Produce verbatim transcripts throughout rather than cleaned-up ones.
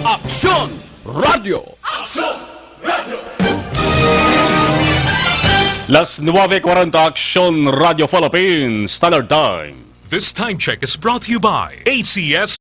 Aksyon Radio. Aksyon Radio. Las nueve cuarenta, Aksyon Radio Philippines Standard Time. This time check is brought to you by A C S.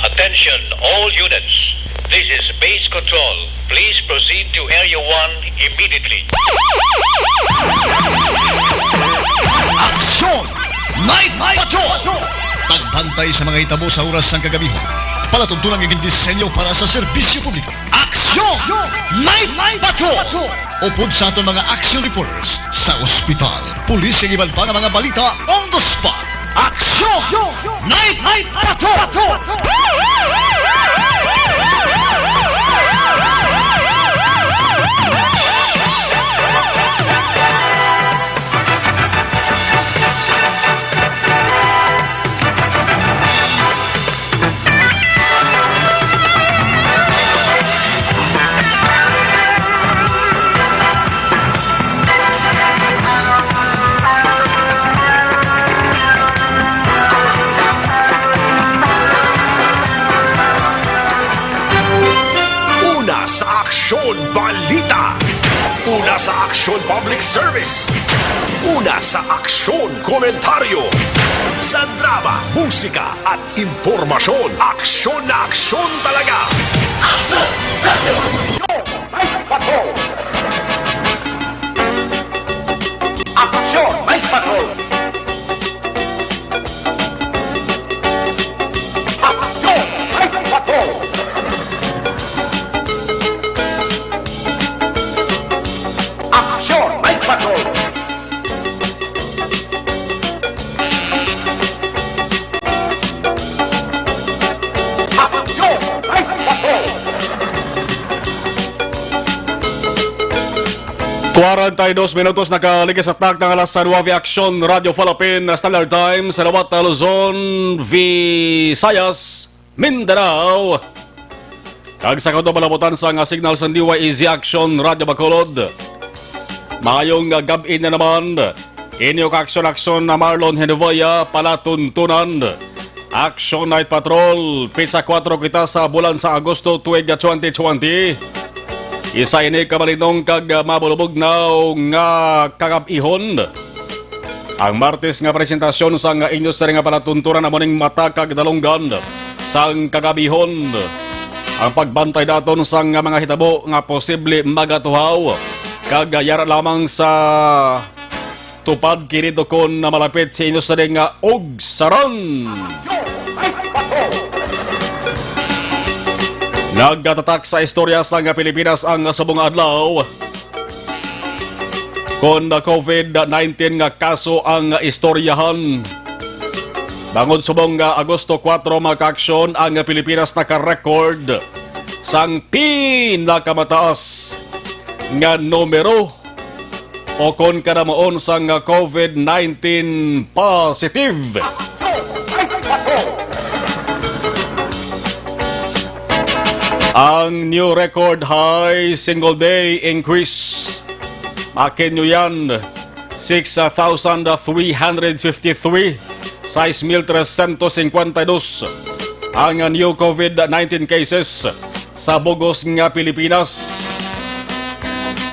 Attention, all units. This is base control. Please proceed to Area one immediately. Aksyon! Night Patrol! Pagbantay sa mga hitabo sa oras sang kagabihon. Palatuntunan nga gindisenyo para sa serbisyo publiko. Aksyon! Night Patrol! Upod sa aton mga action reporters sa ospital, pulis, kag iban pa nga mga balita on the spot. Aksyon! Night Patrol! Una sa Aksyon Balita. Una sa Aksyon Public Service. Una sa Aksyon Komentaryo. Sa drama, musika, at impormasyon, aksyon na aksyon talaga. Aksyon! Aksyon! Night Patrol! Aksyon! Night Patrol! Aksyon! Night Patrol! Aksyon! Night Patrol! Kwarenta y dos minutos nakaligis sa takna nga alas nuebe, Aksyon Radio Philippine Standard Time sa liwat nga Luzon, Visayas, Mindanao, kag sa kaduha nga palabutan sang signal sang D Y E Z Aksyon Radio Bacolod. Maayong gab-i na naman. Inyo ka-aksyon-aksyon na Marlon Henevilla, palatuntunan. Action Night Patrol, pitsa kuwatro kita sa bulan sa Agosto, tuig twenty twenty. Isa ini ka malinong kag mabulubugnaw nga kagab-ihon. Ang Martes nga presentasyon sang inyo sini nga palatuntunan amo ning mata kag dalunggan sang kagab-ihon. Ang pagbantay daton sang mga hitabo nga posible magatuhaw kag yara lamang sa tupad kini, tukon na malapit sa inyo sini nga ugsaran. Nagatatak sa istorya sang Pilipinas ang subong nga adlaw, kon COVID nineteen nga kaso ang istoryahan. Bangod subong nga Agosto kuwatro, mga kaaksyon, ang Pilipinas naka-record sang pinakamataas nga numero o kon kadamuon sang COVID nineteen positive. Ang new record high single day increase, makin nyo yan, six thousand three hundred fifty-three, sais mil trescientos cincuenta y dos ang new COVID nineteen cases sa bug-os nga Pilipinas.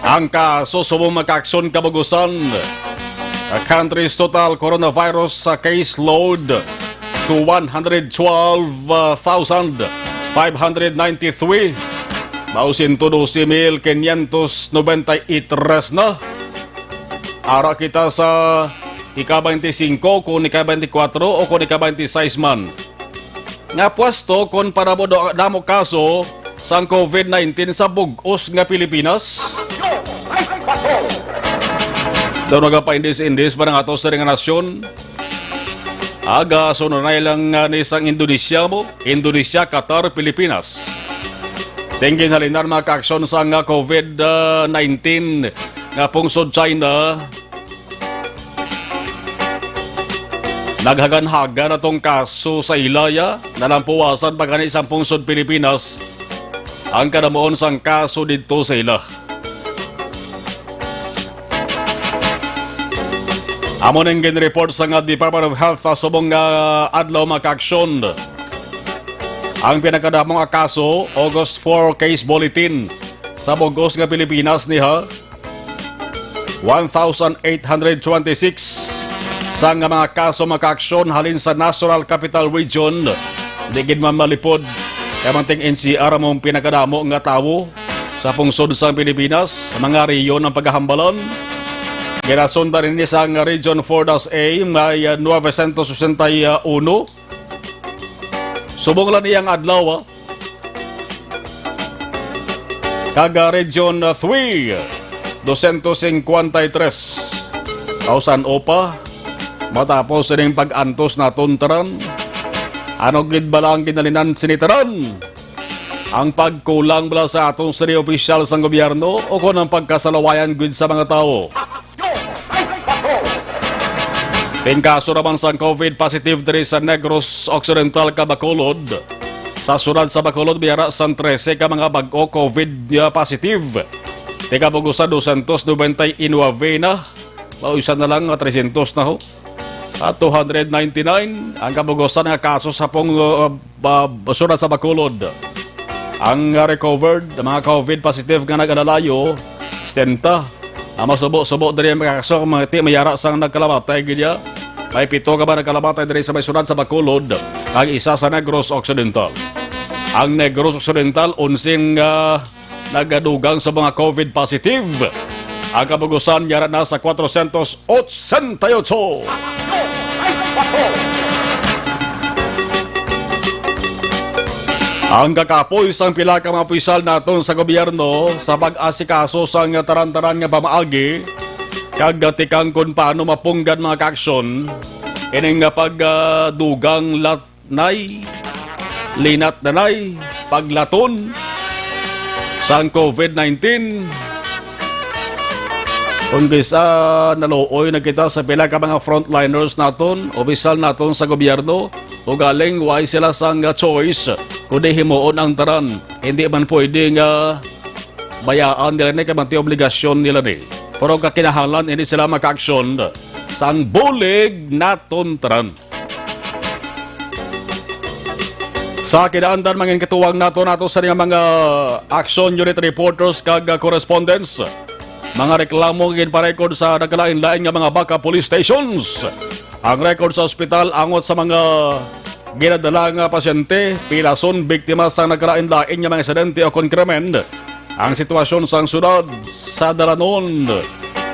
Ang kaso subong, mga kaaksyon, kabug-usan, the country's total coronavirus, uh, caseload to one hundred twelve thousand five hundred ninety-three. Mao sento dose mil quinientos noventa y tres na. Ara kita sa ika-twenty-cinco, kon ika-twenty-kuwatro, o kon ika-twenty-sais man nga pwesto kon panabo do-, damo kaso sang COVID nineteen sa bug-os nga Pilipinas. Daw nagapaindis-indis ba ang ato sa nga nasyon? Aga, sununay lang, ah, ni sang Indonesia mo. Indonesia, Qatar, Pilipinas. Tingin halinan mga kaaksyon sa nga COVID nineteen nga pungsod China. Naghaganhagan atong kaso sa ilaya, nalampuwasan pa gani sang pungsod Pilipinas ang kadamuon sang kaso didto sa ila. Amo ning ginreport sa nga Department of Health sa subong nga adlaw, mga kaaksyon. Ang pinakadamo nga kaso, August four case bulletin sa bug-os nga Pilipinas niha, one thousand eight hundred twenty-six. Sa nga mga kaso, mga kaaksyon, halin sa National Capital Region, di gid man malipod. Kay manting N C R amo ang pinakadamo nga tawo sa pungsod sang Pilipinas, mga rehiyon ang pagahambalan. Ginasundan ini sang Region four dash A, may, ah, novecientos sesenta y uno. Subong lang niyang adlaw, ah. Kag, ah, Region three, dosyentos singkwenta y tres. Kausan upa, matapos sining pag-antos naton tanan, ano gid bala ang ginhalinan sini tanan? Ang pagkulang bala sa aton sini opisyal sang gobyerno o kon ang pagkasalawayan gid sa mga tawo? Tingkaso naman sang COVID positive diri sa Negros Occidental kag Bacolod. Sa syudad sa Bacolod, may ara sang trese ka mga bag-o COVID, ah, positive. Tingkabugusan, dosyentos nobenta y nuebe na. Mausa na lang nga tresyentos na ho. At two hundred ninety-nine ang kabugusan nga kaso sa pong, uh, ba-, syudad sa Bacolod. Ang, uh, recovered, mga COVID positive nga nag-alalayo, setenta. Ang masubo-subo diri ang mga kaso, mga ti-, may ara sang nagkalamatay gid ya. May pito ka ba nagkalamatay diri sa may syudad sa Bacolod, ang isa sa Negros Occidental. Ang Negros Occidental, unsing, uh, nagadugang sa mga COVID positive. Ang kabugusan yara na sa kwatrosyentos otsenta y otso. Ang kakapoy sang pila ka mga opisyal naton sa gobyerno sa pag-asikaso sang taran-taran nga pamaagi, kag tikang kon paano mapunggan mga kaaksyon ining nga pagdugang lat-, nay, linat na nay, paglaton sang COVID nineteen. Kung bisa, naluoy na kita sa pila ka mga frontliners naton, opisyal naton sa gobyerno, ugaling way sila sang choice, kundi himuon ang tanan. Hindi man pwede nga bayaan nila ni, kay manti obligasyon nila ni. Pero kakinahanglan ini sila makaaksyon sang bulig naton tanan. Sa kinaandan, mangin katuwang nato, nato sa nga mga Action Unit reporters kag, ah, correspondents, mga reklamo nga ginparekord sa nagkalain-lain nga mga backup police stations. Ang record sa ospital angot sa mga ginadala nga pasyente, pilason biktima sa nagkalain-lain nga mga insidente o kon krimen. Ang sitwasyon sang syudad sa dalanon,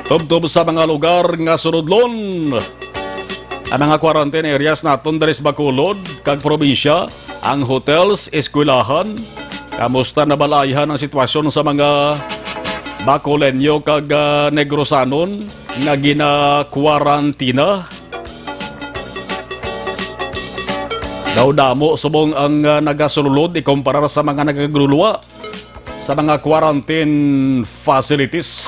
tubtob sa mga lugar nga sunodlon. Ang mga quarantine areas naton diri sa Bacolod kag probinsya, ang hotels, eskwelahan. Kamusta na bala ayhan ang sitwasyon sa mga Bacoleño kag, ah, Negrosanon nga ginakwarantina? Daw damo subong ang, ah, nagasulod ikumparar sa mga nagagluluwa sa mga quarantine facilities.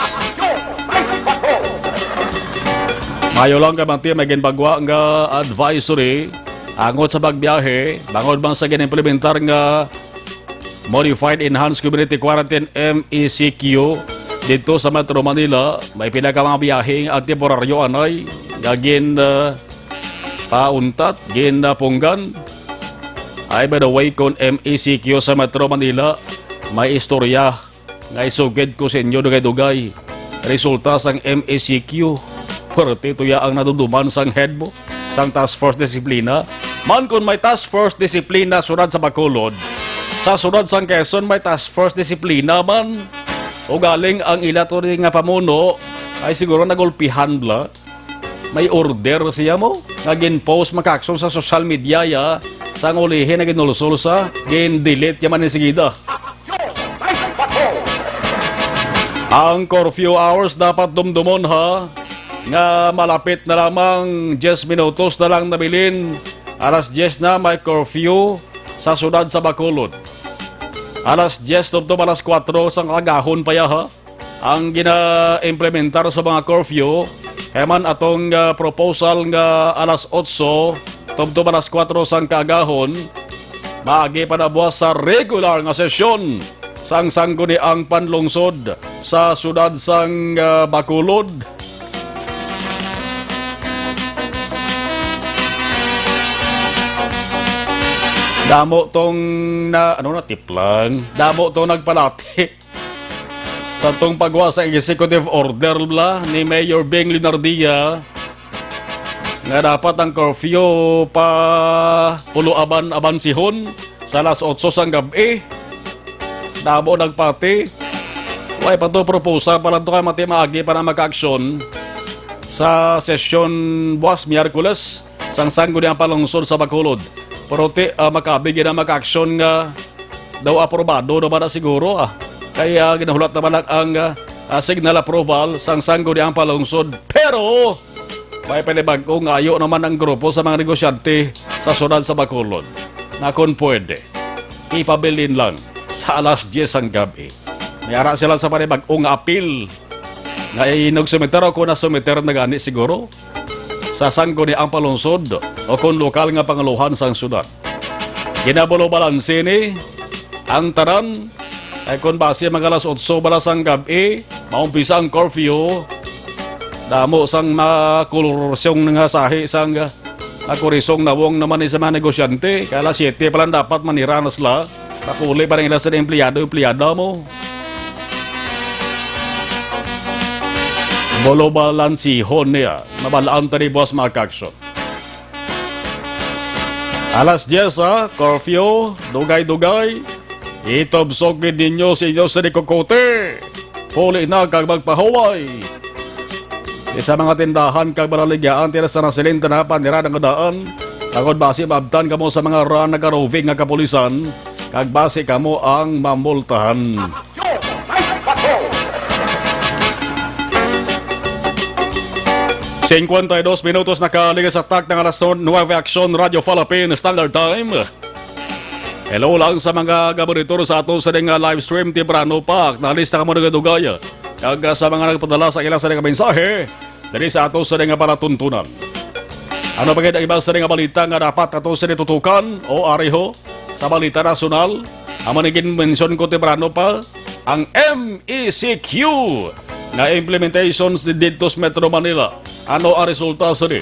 Mayo lang kay manti may ginbagwa nga advisory angot sa pagbiyahe, bangod man sa ginimplementar nga Modified Enhanced Community Quarantine, M E C Q, dito sa Metro Manila. May pila ka mga biyahe ang temporaryo anay nga gin, ah, pauntat, gin, ah, punggan. Ay, by the way, kung M E C Q sa Metro Manila, may istorya nga isugid ko sa inyo dugay-dugay. Resulta sang M E C Q, perte tuya ang nadumduman sang head mo, sang Task Force Disiplina. Man, kung may Task Force Disiplina sunod sa Bacolod, sa sunod sang Quezon may Task Force Disiplina man. Ugaling ang ila to nga pamuno ay siguro nagulpihan bla. May order siya mo nga gin-post makakson sa social media ya, sang ulihi na ginulsol sa gin-delete ya man insigida. Ang curfew hours dapat dumdumon, ha? nga malapit na lamang, diyes minutos na lang nabilin, alas diyes na may curfew sa siyudad sa Bacolod. Alas diyes tubtob alas kuwatro sang agahon pa ya, ha? Ang gina-implementar sa mga curfew, kay man atong, ah, proposal nga alas otso tubtob alas kuwatro sang kaagahon, maagi pa nabuwas sa regular nga sesyon sang Sangguniang Panlungsod sa siyudad sang, ah, Bacolod. Damo tong na, ano na, tiplang. Damo tong nagpalati. Sa tong pagwa sa executive order bala ni Mayor Beng Leonardia nga dapat ang curfew pa pulo aban abansihon sa alas otso sang gab-i. Damo nagpati. Way pa to, proposal pa lang to kay mati maagi pa na magka-aksyon sa sesyon buwas Miyerkules sang Sangguniang Panlungsod sa Bacolod. Pero ti, ah, makabi gid ang magka-aksyon nga daw aprobado naman na siguro, ah. Kaya ginahulat naman lang ang, ah, ah, signal approval sang Sangguniang Panlungsod. Pero may panibag-o nga ayo naman ang grupo sa mga negosyante sa siyudad sa Bacolod na kung pwede, ipabilin lang sa alas diyes ang gab-i. May ara sila sa panibag-o nga apil nga inugsumiter o kung nasumiter na gani siguro sa Sangguniang Panlungsod o kon lokal nga pangulohan sang siyudad. Ginabalobalanse ni ang tanan, ay kon basi mga alas otso bala sang gab-i, maumpisa ang curfew. Damo sang makursong nga sahi sang, ah, makurisong nawong naman ni sa mga negosyante. Kay alas siyete pa lang dapat manira na sila. Pakuli pa rin ila sa empleyado, empleyada mo. Bolobalansiho niya. Mabalaan ta ni buwas, mga kaaksyon. Alas diyes, ha? Curfew, dugay-dugay. Itubsok gid ninyo sa inyo sa dikukote. Puli na kag magpahuway. Sa mga tindahan kag balaligyaan, tira sa nasilinta na panira nga daan. Agod basi maabtan kamo sa mga ra nagaroving nga kapulisan, kag basi kamo ang mamultahan. Singkwenta y dos minutos nakaligas sa tak ng alas nuwebe, Aksyon Radyo Falapin Standard Time. Hello lang sa mga gabonitor sa ato sa ding, ah, live stream temprano pa. Nalista kamo dugay-dugay. Kag, ah, sa mga nagpadala sa ila sa ding mensahe, diri sa ato sa ding palatuntunan. Ano pa gid ang iba sa ding balita nga dapat ato sa ding tutukan o ariho? Sa balita nasyonal, amo ni ginmensyon ko temprano pa, ang M E C Q nga implementations di-, didto sa Metro Manila. Ano ang resulta sini?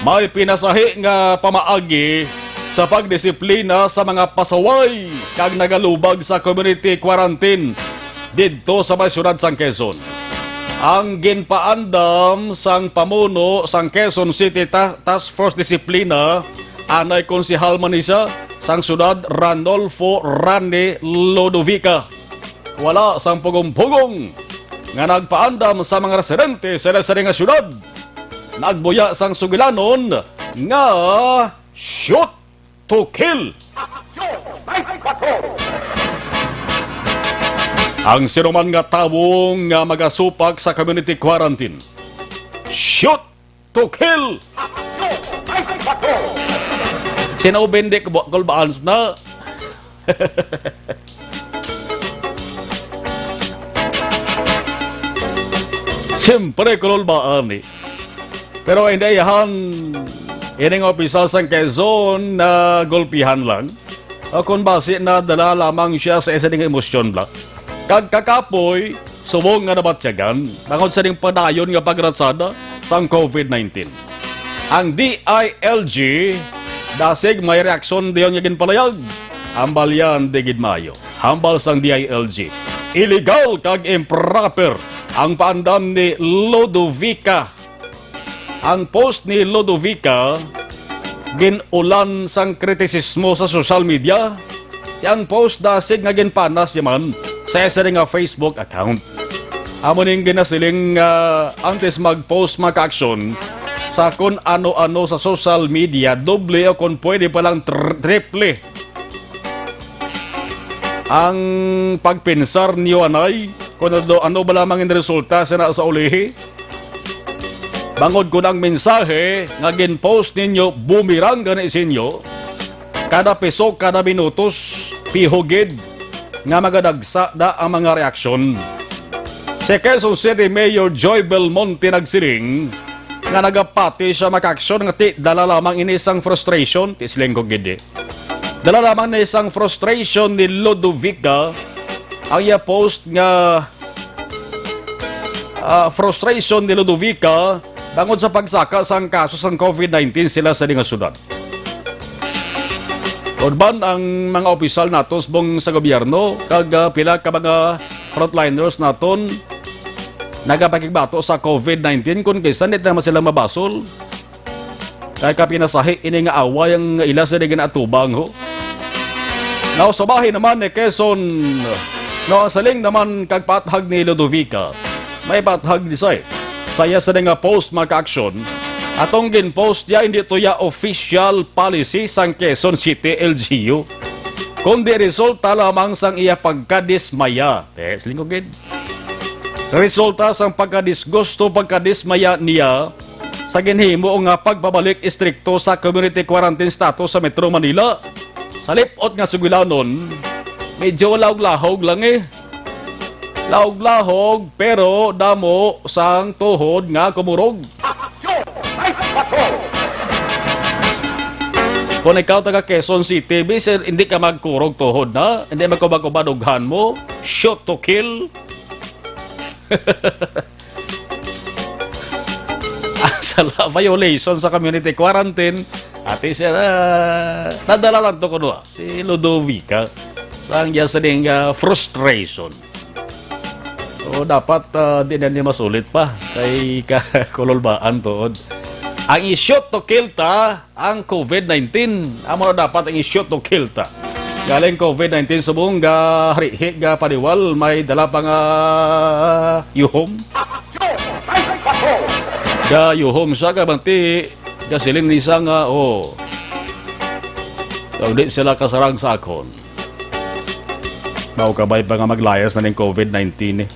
May pinasahi nga pamaagi sa pagdisiplina sa mga pasaway kag nagalubag sa community quarantine didto sa may siyudad sang Quezon. Ang ginpaandam sang pamuno sang Quezon City Ta-, Task Force Disiplina, anay konsehal man ni siya sang siyudad, Ranulfo Rani Lodovica. Wala sang pugong-pugong nga nagpaandam sa mga residente sa sini nga siyudad. Nagbuya sang sugilanon nga shoot to kill. Ang sinuman nga tawo nga magasupak sa community quarantine, shoot to kill. Sino bende ko ba-, kulbaan na? Siyempre, kulbaan ni. Pero hindi, han, ining opisyal sang Quezon na gulpihan lang. O kung basi nadala lamang siya sa isa ding emosyon bala. Kag kakapoy, subong nga nabatyagan, bangod sa ding padayon nga pagratsada sang covid nineteen. Ang D I L G, dasig may reaksyon dayon nga ginpalayag. Hambal yan, di gid maayo. Hambal sang D I L G. Illegal kag improper ang paandam ni Lodovica. Ang post ni Lodovica gin-ulan sang kritisismo sa social media. Ang post dasig nga ginpanas niya man sa isa nga Facebook account. Amo ning ginasiling nga antes mag-post, mga kaaksyon, sa kun ano-ano sa social media, doble o kun pwede pa lang tr-, triple ang pagpensar niyo, anay, kung ano, ano ba lamang ang resulta sa na-, sa ulihi? Bangod kon ang mensahe nga gin-post ninyo bumirang gani sa inyo, kada piso, kada minutos, pihugid nga magadagsa na ang mga reaksyon. Si Quezon City Mayor Joy Belmonte nagsiling nga nagapati siya makaaksyon nga ti dala lamang ini sang frustration, ti siling ko gid eh. Dala lamang ni sang frustration ni Ludovica ang iya post nga, ah, frustration ni Ludovica bangod sa pagsaka sang kaso sang covid nineteen sila sa dinga syudad. Urban ang mga opisyal nato subong sa gobyerno kag, ah, pila ka mga frontliners naton nagapakigbato sa covid nineteen, kung bisan di naman sila mabasol. Kay kapinasahi ini nga away ang ila sa ginatubang, ho. Now, sa bahin naman ni Quezon, no, ang siling naman kag paathag ni Ludovica, may paathag ni Sai. Sa iya sa nga post, mga ka-aksyon, atong gin-post niya, hindi to ya official policy sang Quezon City L G U, kundi resulta lamang sang iya pagkadismaya. Eh, siling ko gid. Resulta sang pagkadisgusto, pagkadismaya niya sa ginhimo nga pagpabalik istrikto sa community quarantine status sa Metro Manila. Sa lip-ot nga sugilanon, medyo lahog-lahog lang eh. Lahog-lahog, pero damo sang tuhod nga kumurog. Kung ikaw taga Quezon City, bisan hindi ka magkurog tuhod na, hindi magkubad-kubad dughan mo, shoot to kill. Ang sala, violation sa community quarantine. Ati siya na, nadala lang to kuno, ah, si Ludovica. Sa ang iya sa ding, ah, frustration. So, dapat, ah, di na niya masulit pa. Kay ka-, kululbaan to. Ang i-shoot to kill ta, ang covid nineteen. Amo na dapat ang i-shoot to kill ta. Galing covid nineteen subong ga harihi ga paniwal may dala pa nga yuhom. Ga yuhom sa gabanti, ga siling ni sa nga, oh. Daw di sila kasarang sa akon. Mao kabay pa nga maglayas na ning covid nineteen eh.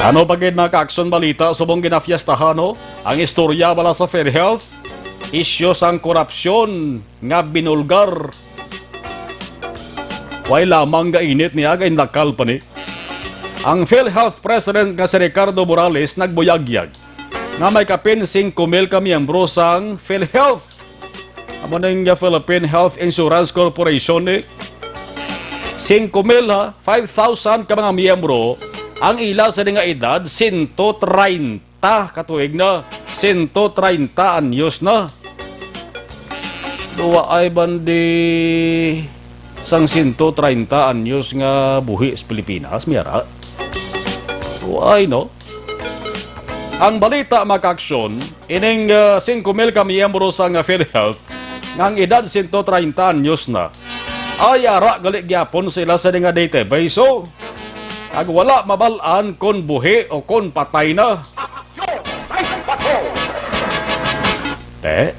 Ano pa gid, mga ka-aksyon, balita subong ginafiestahan, no? Ang istorya bala sa PhilHealth, isyu sang korupsyon nga binulgar. Way lamang ga init niya, ga inlakal pa ni. Ang PhilHealth President nga si Ricardo Morales nagbuyagyag nga may kapin singko mil ka miyembro sang PhilHealth. Amo ning, uh, Philippine Health Insurance Corporation, eh. Singko mil, ha, five thousand ka mga miyembro ang ila sa nga edad, sento treinta ka tuig na, sento treinta anyos na. Duwa ay bandi sang sento treinta anyos nga buhi sa Pilipinas, miyara. Why, no? Ang balita, mga ka-aksyon, ining, ah, singko mil ka miyembro sang PhilHealth nga ang edad sento treinta anyos na, ay ara gali gyapon sila sa nga database, so, ag wala mabal-an kon buhi o kon patay na. Te?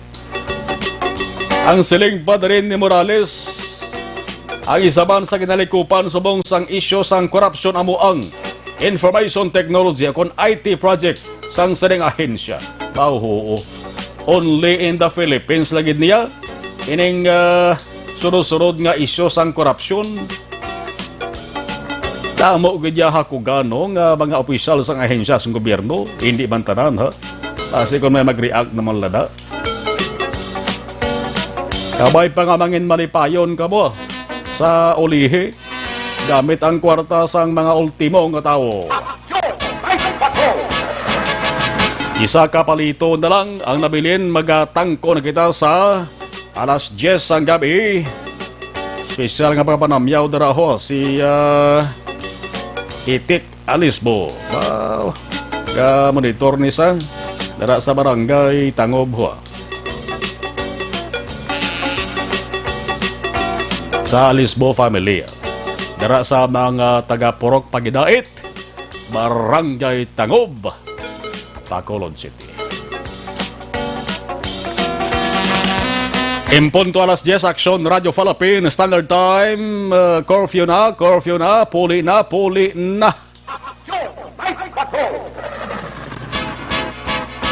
Ang siling pa diri ni Morales, ang isa man sa ginalikupan subong sang isyu sang korupsyon amo ang information technology kon I T project sang sining ahensya. Mao, huo. Only in the Philippines lagi niya ining, ah, sunod-sunod nga isyu sang korupsyon. Damo gid ya hakugano nga mga opisyal sang ahensya sang gobyerno, hindi man tanan, ha? Basi kung may mag-react naman lada. Kabay pa nga mangin malipayon kamo sa ulihi gamit ang kwarta sang mga ultimo nga tawo. Isa ka palito na lang ang nabilin, magatangko na kita sa alas diyes sang gabi. Espesyal nga pagpanamyaw dira ho si, ah, Itik Alisbo. Wow. Ga-monitor ni sa dira sa Barangay Tangob ho. Sa Alisbo family. Dira sa mga taga Purok Pagidait, Barangay Tangob, Bacolod City. En punto alas diyes, Aksyon Radio Philippine Standard Time, uh, curfew na, curfew na, puli na, puli na. Aksyon! May bato!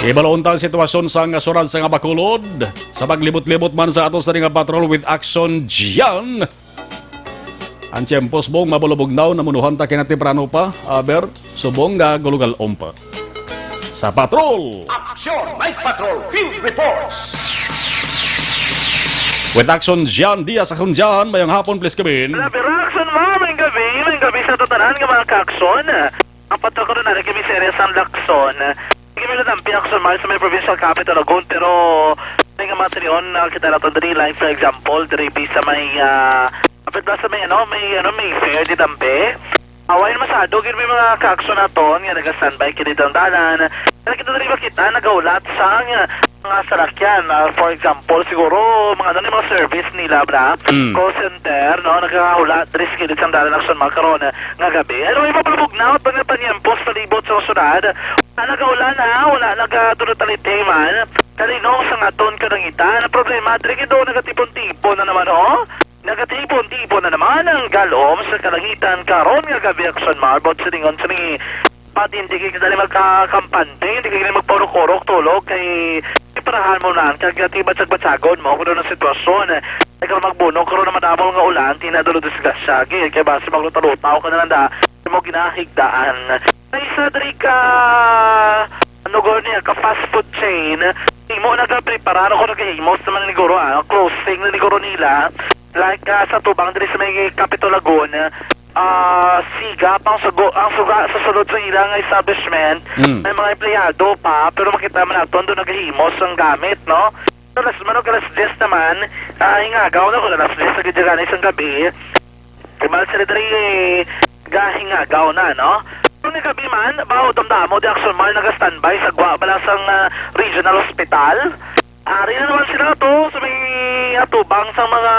Ibalo unta ang sitwasyon sa nga surad sa nga Bacolod. Sa paglibot-libot man sa ato sa nga patrol with Action Gian. Ang tiyempo subong mabulabugnaw, namunuhan ta kinatemprano pa, aber, subong nga gulugal-om pa. Sa patrol! Action! Night Patrol Field Reports! With Action Gian Diaz, Action Gian, mayong hapon, please come in. Labi Action, ma'am, mayong gabi, mayong gabi sa tatanan nga mga ka-action. Ang patrol ko rin, ari kami sa area sang Lacson. Kami na tampi, Action Mars, sa may provincial capital, Lagun, pero may nga mga tinion na kita nato diri, like, for example, diri bi sa may, ah, kapit ba sa may, ano, may, ano, may fair di tampi. Away na masyado, gid may mga ka-action naton nga naga-standby kini dalan. Pero kita diri makita, nagahulat sang mga salakyan. Ah, for example, siguro, mga ano ni mga service nila, bra? Mm. Call center, no? Nagahula diri sa kilid sang dalan, Action Mars, karon nga gabi. Pero iba pa bugnaw, pag napanyempos palibot sa syudad. Wala nagaulan, ha? Wala nagatulog taliti man. Kalinong sa aton kalangitan. Ang problema, diri gid, oh, nagatipon-tipon na naman, oh. Nagatipon-tipon na naman ang galom sa kalangitan karon nga gabi, Action Mars. But silingon sa ni Pat, hindi ka dali magkakampante, hindi ka dali magpaurok-urok tulog kay iparahan mo na kag tibatsag-batsagon mo kuno ang sitwasyon. Ay ka magbunok karon na madamol nga ulan, di na dulo disgrasya, gid, kay basi maglutaw-lutaw ka na lang da, mo ginahigdaan. Sa isa diri ka, ano, guro niya, ka fast food chain, imo nagaprepara, ako nagahimos naman ni guro, ah, closing na ni guro nila, like, ah, sa tubang diri sa may Capitol Lagoon, ah, siga pang sugo, ang suga sa sulod sa ilang establishment, Mm. may mga empleyado pa, pero makita man nato, doon nagahimos ang gamit, no? Alas, manog alas diyes naman, ah, hingagaw na, kung alas diyes na gid gani sang gabi. Di ba, sila diri, eh, gahingagaw na, no? Pero ni gabi man, ba, damdamo di Action Mars naga-standby sa gwa bala sang, ah, regional hospital. Ari na naman sila to, sa may atubang sa mga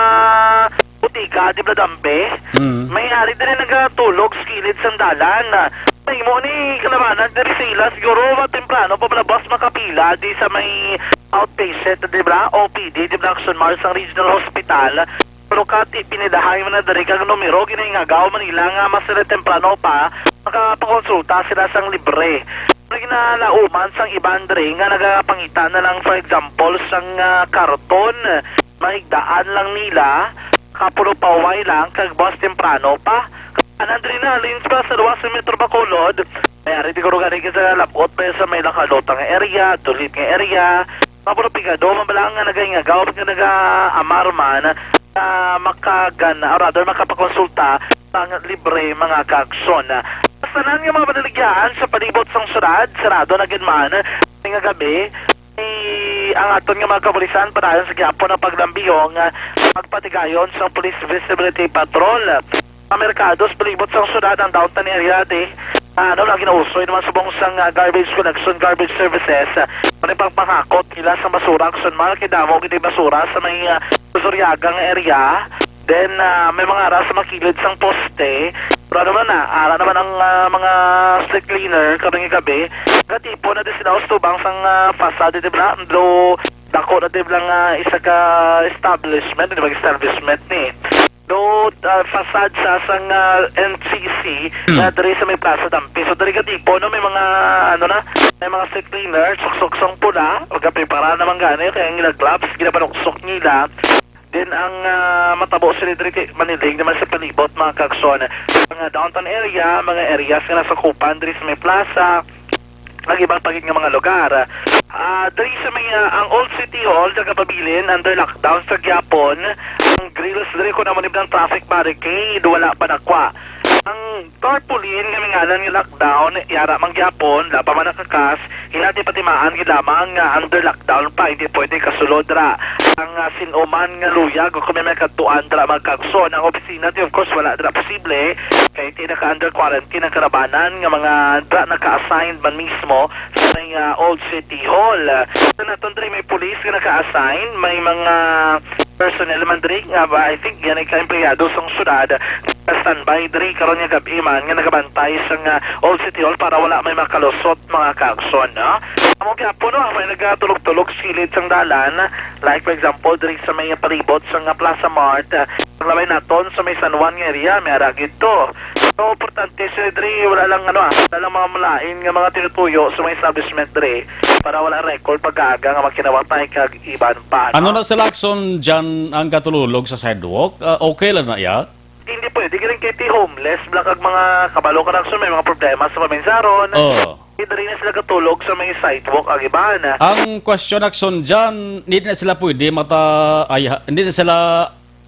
butika, di ba, dampe? Mm. May ari din nagatulog sa kilid sang dalan. May mo ni kalabanan diri sa ila, siguro matemprano pa palabas makapila di sa may outpatient, di ba? O P D, di ba? Action Mars ang Regional Hospital. Pero kati pinidahay man na diri kag numero, ginahingagaw man nila nga mas temprano pa makapakonsulta sila sang libre. Pero ginalauman sang iban diri nga nagapangita na lang, for example, sang, ah, karton, mahigdaan lang nila, kapulupaway lang, kag mas temprano pa. Anan diri na, halin pa sa luwas sa Metro Bacolod, may ari siguro gani ka sa labot pa sa may Lacalota nga area, Tulip nga area, mga puro pigado, mabalang nga nagahingagaw, nga nag-aamar man, na makagana, or rather, makapakonsulta sang libre mga ka-aksyon. Sa tanan nga mga panaligyaan sa palibot sang syudad, sarado na gid man nga gabi, ang aton nga mga kapulisan padayon sa gihapon ang paglambihon nga pagpatigayon sang Police Visibility Patrol. Ang merkado sa palibot sang syudad, ang downtown area, di, ah, ano, lagi na usoy naman subong sang, ah, garbage collection, garbage services. Ah, may pagpangakot nila sa basura, Action Mars, kay damo gid basura sa may, ah, Suryaga nga area. Then, ah, may mga ara sa makilid sang poste. Pero ano man na, ara naman ang, ah, mga street cleaner karong gabi. Gatipon na din sila tubang sang, ah, facade, di ba? Though, dako na, di ba, nga isa ka establishment, di ba, establishment ni. Though, ah, facade sa sang, ah, N C C, Hmm. na diri sa may Plaza Dampi. So, diri gatipon, no, may mga, ano na, may mga street cleaner, suksok sang pula, magkaprepara naman gani, kaya ang ilang gloves, ginapanuksok nila. Then ang, ah, matabo sila diri kay manilig naman sa palibot, mga ka-aksyon. Mga downtown area, mga areas nga nasakupan diri sa may plaza, ang iban pa gid nga mga lugar. Ah, diri sa may, ah, ang Old City Hall, nagapabilin, under lockdown sa gyapon. Ang grills diri, kung amo ni ang traffic barricade, wala pa nakwa. Ang tarpaulin nga may ngalan nga lockdown, yara man gyapon, wala pa man nakakas, hinati patimaan gid lamang nga under lockdown pa, hindi pwede kasulod ra. Ang, ah, sin-o man nga luyag o kung may kadtuan dira, mga ka-aksyon, ang opisina, di, of course, wala dira posible, kay di naka-under quarantine ang karabanan nga mga dira naka-assigned man mismo sa may, ah, Old City Hall. Sa naton diri may pulis nga naka-assign, may mga personnel man diri nga ba, I think, yan ay ka-empleyado sang syudad nga standby diri karon nga gabi man nga nagabantay sang, ah, Old City Hall para wala may makalusot, mga ka-aksyon, no? Amo gyapon, no, may nagatulog-tulog sa kilid sang dalan, like, for example, diri sa may palibot sang Plaza Mart, ah, ang labay naton sa may San Juan nga area, may ara gid to. So, importante sila diri, wala lang, ano, ah, wala lang mga malain nga mga tinutuyo sa may establishment diri para wala record pag-aaga nga makinawatay kag iban pa, Ano no? na sila, Akson, dyan ang katululog sa sidewalk? Ah, okay lang na iya? Hindi pwede, galing kay ti homeless, bla, kag mga kabalo ka, Akson, may mga problema sa paminsaron. Oh. Di diri na sila katulog sa may sidewalk, ang iban. Ang question, Akson, dyan, hindi na sila pwede mata, ay, hindi na sila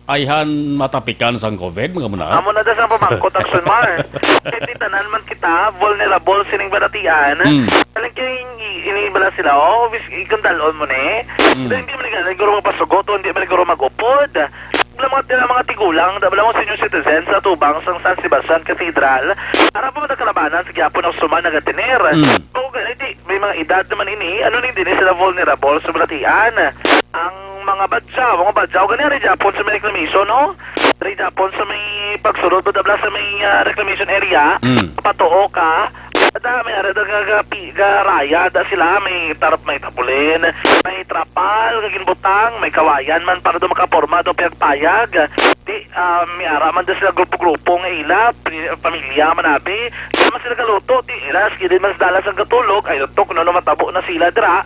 ayhan matapikan sang covid, mga muna? Amo na da sa pamangkot, Akson Mar. Kay ti tanan man kita, vulnerable sining balatian. Mm. Alam kay ini bala sila, oh, bis-, ikundalon mo ni. Mm. Hindi man gani guro mapasugot, o hindi man guro mag-upod. Wala mga, mga tigulang, wala mga senior citizens sa tubang sang San Sebastian Cathedral. Para pa man ang kalabanan sa gihapon ang suman nagatener. Mm. O gani, di, may mga edad naman ini, ano ni, dili sila vulnerable sa balatian. Ang mga badyaw, mga badyaw, gani, ari gihapon sa may reclamation, no? Ari gihapon sa may pagsulod, badabla sa may, ah, reclamation area, Mm. patuo ka, ada, may ara da ga, ga, pi-, ga raya, da sila, may tarp, may tapulin, may trapal, nga ginbutang, may kawayan man para do makaporma do payag-payag. Di, ah, may ara man da sila grupo-grupo nga ila, pri-, pamilya man abi. Di man sila kaluto, di ila, sige din man sa dalas ang katulog, ay, lutok, no, no, matabo na sila, dira.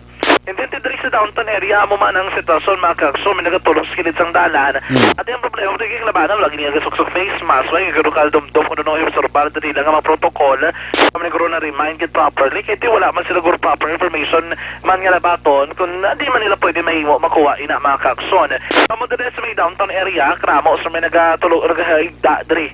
And then, diri sa downtown area, amo man ang sitwasyon, mga kagso, may nagatulog sa kilid sang dalan. Hmm. At yung problema, di kay kalabanan, lagi niya gasuksok face mask, may garo ka dumdum, kung ano yung obserbar, diri lang ang mga protocol. Kami nagro na remind it properly, kaya di wala man sila guro proper information, man nga labaton, kung, ah, di man nila pwede mahimo, makuha, ina, mga kagson. Amo diri sa may downtown area, kramo, sa may nagatulog, nagahigda, diri.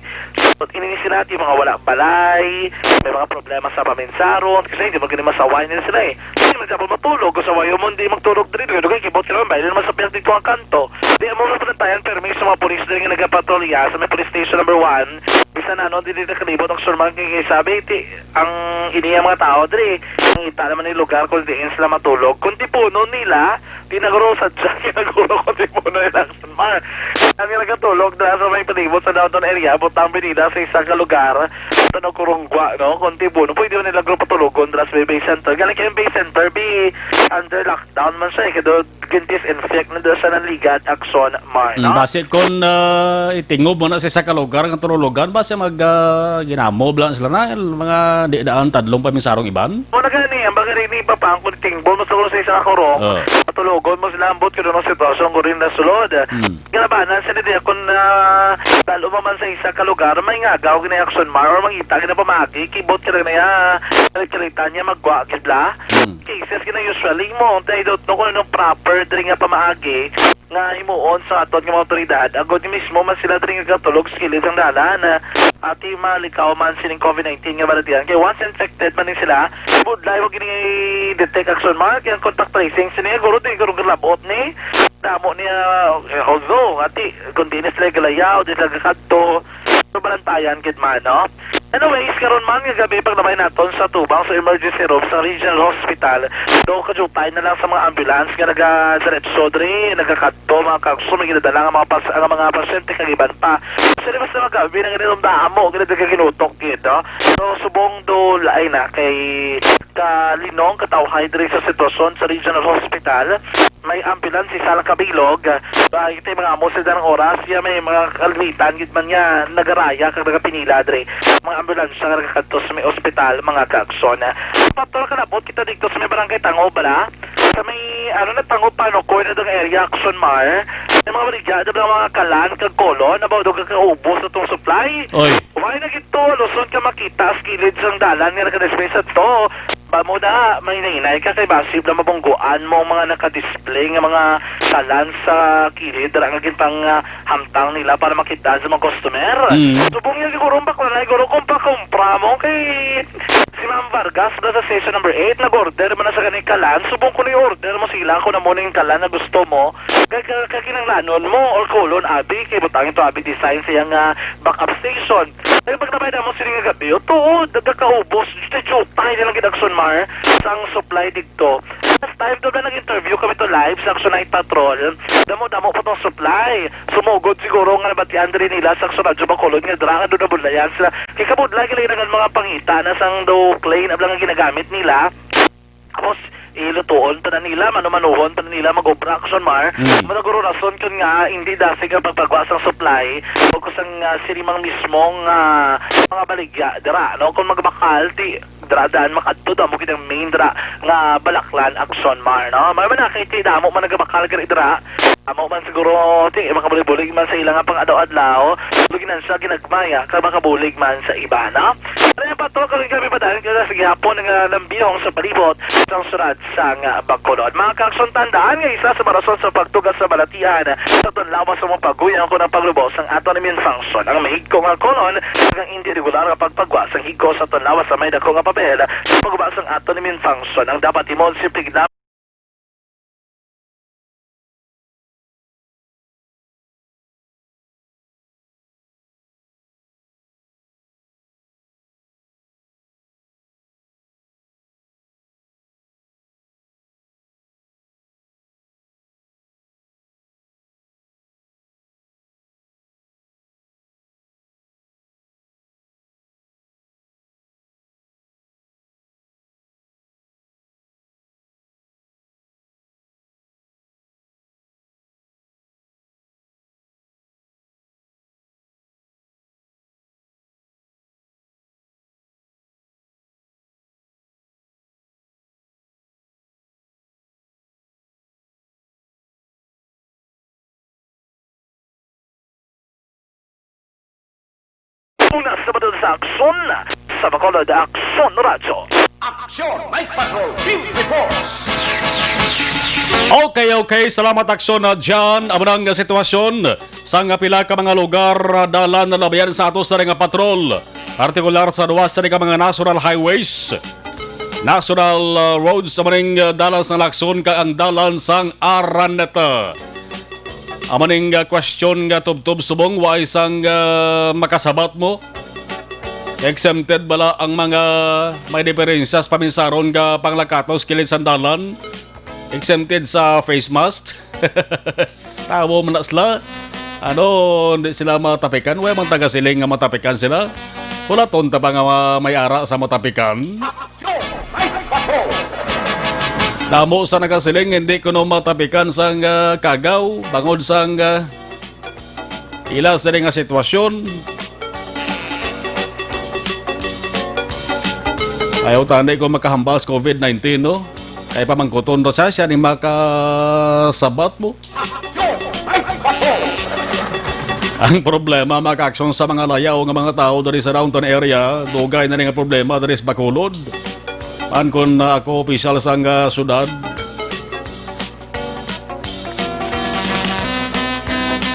So, ini sila, di mga wala balay, may mga problema sa paminsaron, kasi hindi mo gani masaway nila sila, eh. Hindi man dapat matulog. Kung sa wayo mo, hindi magtulog diri. Dugay-dugay, kibot sila, may naman sa pihak dito ang kanto. Di mo mapanantayan, permi sa mga pulis diri nga nagapatrolya sa may police station number one. Bisan ano, di dito kalibot ang surman kay sabi, ti, ang ini ang mga tao diri. Ang ita naman yung lugar kung diin sila matulog. Kung tipunon nila, di nagro sa dyan, ginaguro kung tipunon nila ang surman. Ang nagatulog na sa may palibot sa downtown area, butang binida sa isa ka lugar, Tanong Kurungwa, no? Kung tibo, no? Pwede mo nila grupo tulugon dras may Bay Center. Galing kayong Bay Center, be under lockdown man siya, eh. Kaya gintis infect na doon sa nanligad, Akson, Mar, Mm, no? Base kung, ah, itingob mo na sa isa ka lugar, ang tulugan, base mag, ah, ginamob lang sila na, mga di daan tadlong paminsarong iban? Mo na gani, ang bagay rin iba pa, ang kung tingbol mo sa ulo sa isa ka kurong, Oh. Patulugon mo sila, ambot ko doon ang sitwasyon, ko rin na sulod. Mm. Galabanan sila diya kung, ah, lalo pa man sa isa ka lugar, may ngagaw gina Akson Mar or mangita gina pamagi, kibot ka na niya, charita niya, magwa gid la. Hmm. Cases gina usually mo, tayo don't know kung anong proper diri nga pamaagi nga himuon sa aton nga mga otoridad. Agod mismo man sila diri nga katulog sa kilid sang dalan, ah, ati malikaw man sining covid nineteen nga balatian. Kay once infected man ni sila, budlay, wag gini detect Akson Mar, kay ang contact tracing sini, guro, di guro galabot ni. Damo niya, eh, although, ati, kung di na sila galayaw, di sila gakadto, so, balantayan gid man, no? Anyways, karon man nga gabi, paglabay naton sa tubang sa emergency room sa Regional Hospital, do kajupay na lang sa mga ambulance nga nagadiretso diri, nagakadto, mga kagso, may ginadala nga mga pas-, ang mga pasyente kag iban pa. Actually, mas na magabi na ganito, damo, ganito ka ginutok gid, no? So, subong do, laay na, kay kalinong, katawhay diri sa sitwasyon sa Regional Hospital. May ambulance, isa lang kabilog. Ah, ito yung mga amo sa ilang oras. Ya, may mga kalimitan, gid man niya, nagaraya, kag nagapinila diri. Mga ambulansya nga nagakadto sa may ospital, mga kaagson. Patol ka nabot kita dito sa may barangay Tango, bala? Sa may, ano na, Tango, Panukoy na dang area, Akson Mar. May mga baligya, ada ba mga kalan, kag kolon, about daw kakaubos sa tong supply? Oy. Why na gito, aluson ka makita sa kilid sang dalan nga nakadisplay sa to? Ba mo na, may nainay ka kay basib na mabungguan mo ang mga nakadisplay nga mga kalan sa kilid, dara nga gintang, ah, hamtang nila para makita sa mga customer. Mm. Subong niya siguro ang bakla na, siguro kung pakumpra mo kay si Ma'am Vargas na sa station number eight, nag-order mo na sa ganing kalan. Subong ko na order mo sila kung amo ning kalan na gusto mo. Kay ka-, kakinanglanon mo or kulon, abi, kay butangin to, abi, design sa iyang, ah, backup station. Kay pag nabay na mo sila nga gabi, o, tuod, nagkakaubos, jutay-jutay nilang gid Akson Mar, sang supply dito. Last time to na nag-interview kami to live sa Akson Night Patrol, damo-damo pa tong supply. Sumugod siguro nga nabatian diri nila sa Akson Radyo Bacolod nga dira nga doon nabudlayan sila. Kay kabudlay, kailangan mga pangita na sang do plane ablang nga ginagamit nila. Tapos, ilutuon pa na nila, manumanuhon pa na nila mag-obra, Aksyon Mar. Mm. Mura guro rason kun nga hindi dasig ang pagpagwa sang supply o kung sang, ah, sini mang mismong, ah, mga baligya dira, no? Kung magbakal, ti dira daan makadto, damo gid ang main dira nga balaklan, Aksyon Mar, no? May man nakita, damo man nagabakal gani dira. Amo man siguro, ti, makabulig-bulig man sa ila nga pang-adlaw-adlaw, pero ginansya, ginagmay, ah, kag makabulig man sa iba, no? Kaya pa to, kami, kami pa dahil kaya sa gihapon nga lambihong sa palibot sang syudad sang, ah, Bacolod. Mga kaaksyon, tandaan nga isa sa mga rason sa pagtuga sa balatian sa aton lawas sa mga paguyang kon ang paglubo sang aton immune function. Ang mahigko nga kolon kag ang indi regular nga pagpagwa sang higko sa aton lawas sa may dako nga papel sa pagguba sang aton immune function. Ang dapat himuon, simple gid lamang Una sa madul sa Aksyon, sa Bacolod, Aksyon Radyo. Aksyon Night Patrol Field Reports. Okay, okay. Salamat, Aksyon na dyan. Amo na ang sitwasyon sa nga pila ka mga lugar, ah, dalan na labayan sa ato sa nga patrol. Partikular sa duwa sa nga mga national highways, national, ah, roads, amo ning, ah, dalan sa Lacson kag ang dalan sang Araneta. Amo ning, ah, question nga tubtob subong, wa isang, ah, makasabat mo. Exempted bala ang mga may diferensya sa paminsaron nga panglakatos kilid sang dalan? Exempted sa face mask? Tawo man na sila. Ano, hindi sila matapikan? Way mang tagasiling nga matapikan sila. Wala tonta pa nga ma-, may ara sa matapikan. Damo sa nagasiling, hindi kuno matapikan sang, ah, kagaw, bangod sang, ah, ila sini nga sitwasyon. Ayaw tani ko makahambal sa covid nineteen, no? Kay pamangkuton ra siya, siya ni makasabat mo. Ang problema, mga kaaksyon, sa mga layaw nga mga tawo diri sa downtown area, dugay na ni nga problema diri sa Bacolod. Man kon, ah, ako opisyal sang, ah, syudad.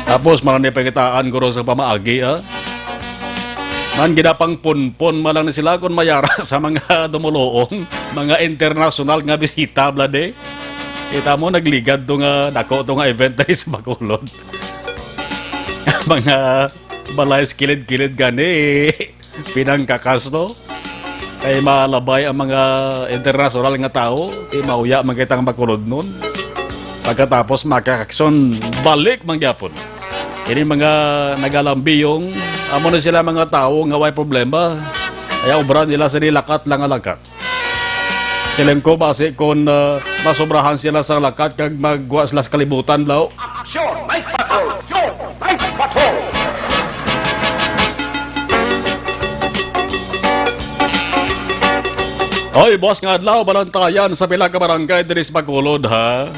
Tapos, man ni pangitaan guro sa pamaagi, ah. Man ginapangpunpon man lang ni sila kung mayara sa mga dumuluong, mga internasyonal nga bisita, blade. Kita mo, nagligad to nga, dako to nga event diri sa Bacolod. Mga balay sa kilid-kilid gani. Pinangkakas to. Kay malabay ang mga internasyonal nga tawo, di mauya man kita nga Bacolodnon. Pagkatapos, mga kaaksyon, balik man gyapon. Ini mga nagalambiyong, amo na sila mga tawo nga way problema. Kaya obra nila sa nilakat lang nga lakat. Siling ko, basi kon, ah, masobrahan sila sa lakat kag magwa sila sa kalibutan, law. Aksyon! Night Patrol! Aksyon! Night Patrol! Oy, boss, nga adlaw, Balantayan, sa pila ka barangay diri sa Bacolod, ha?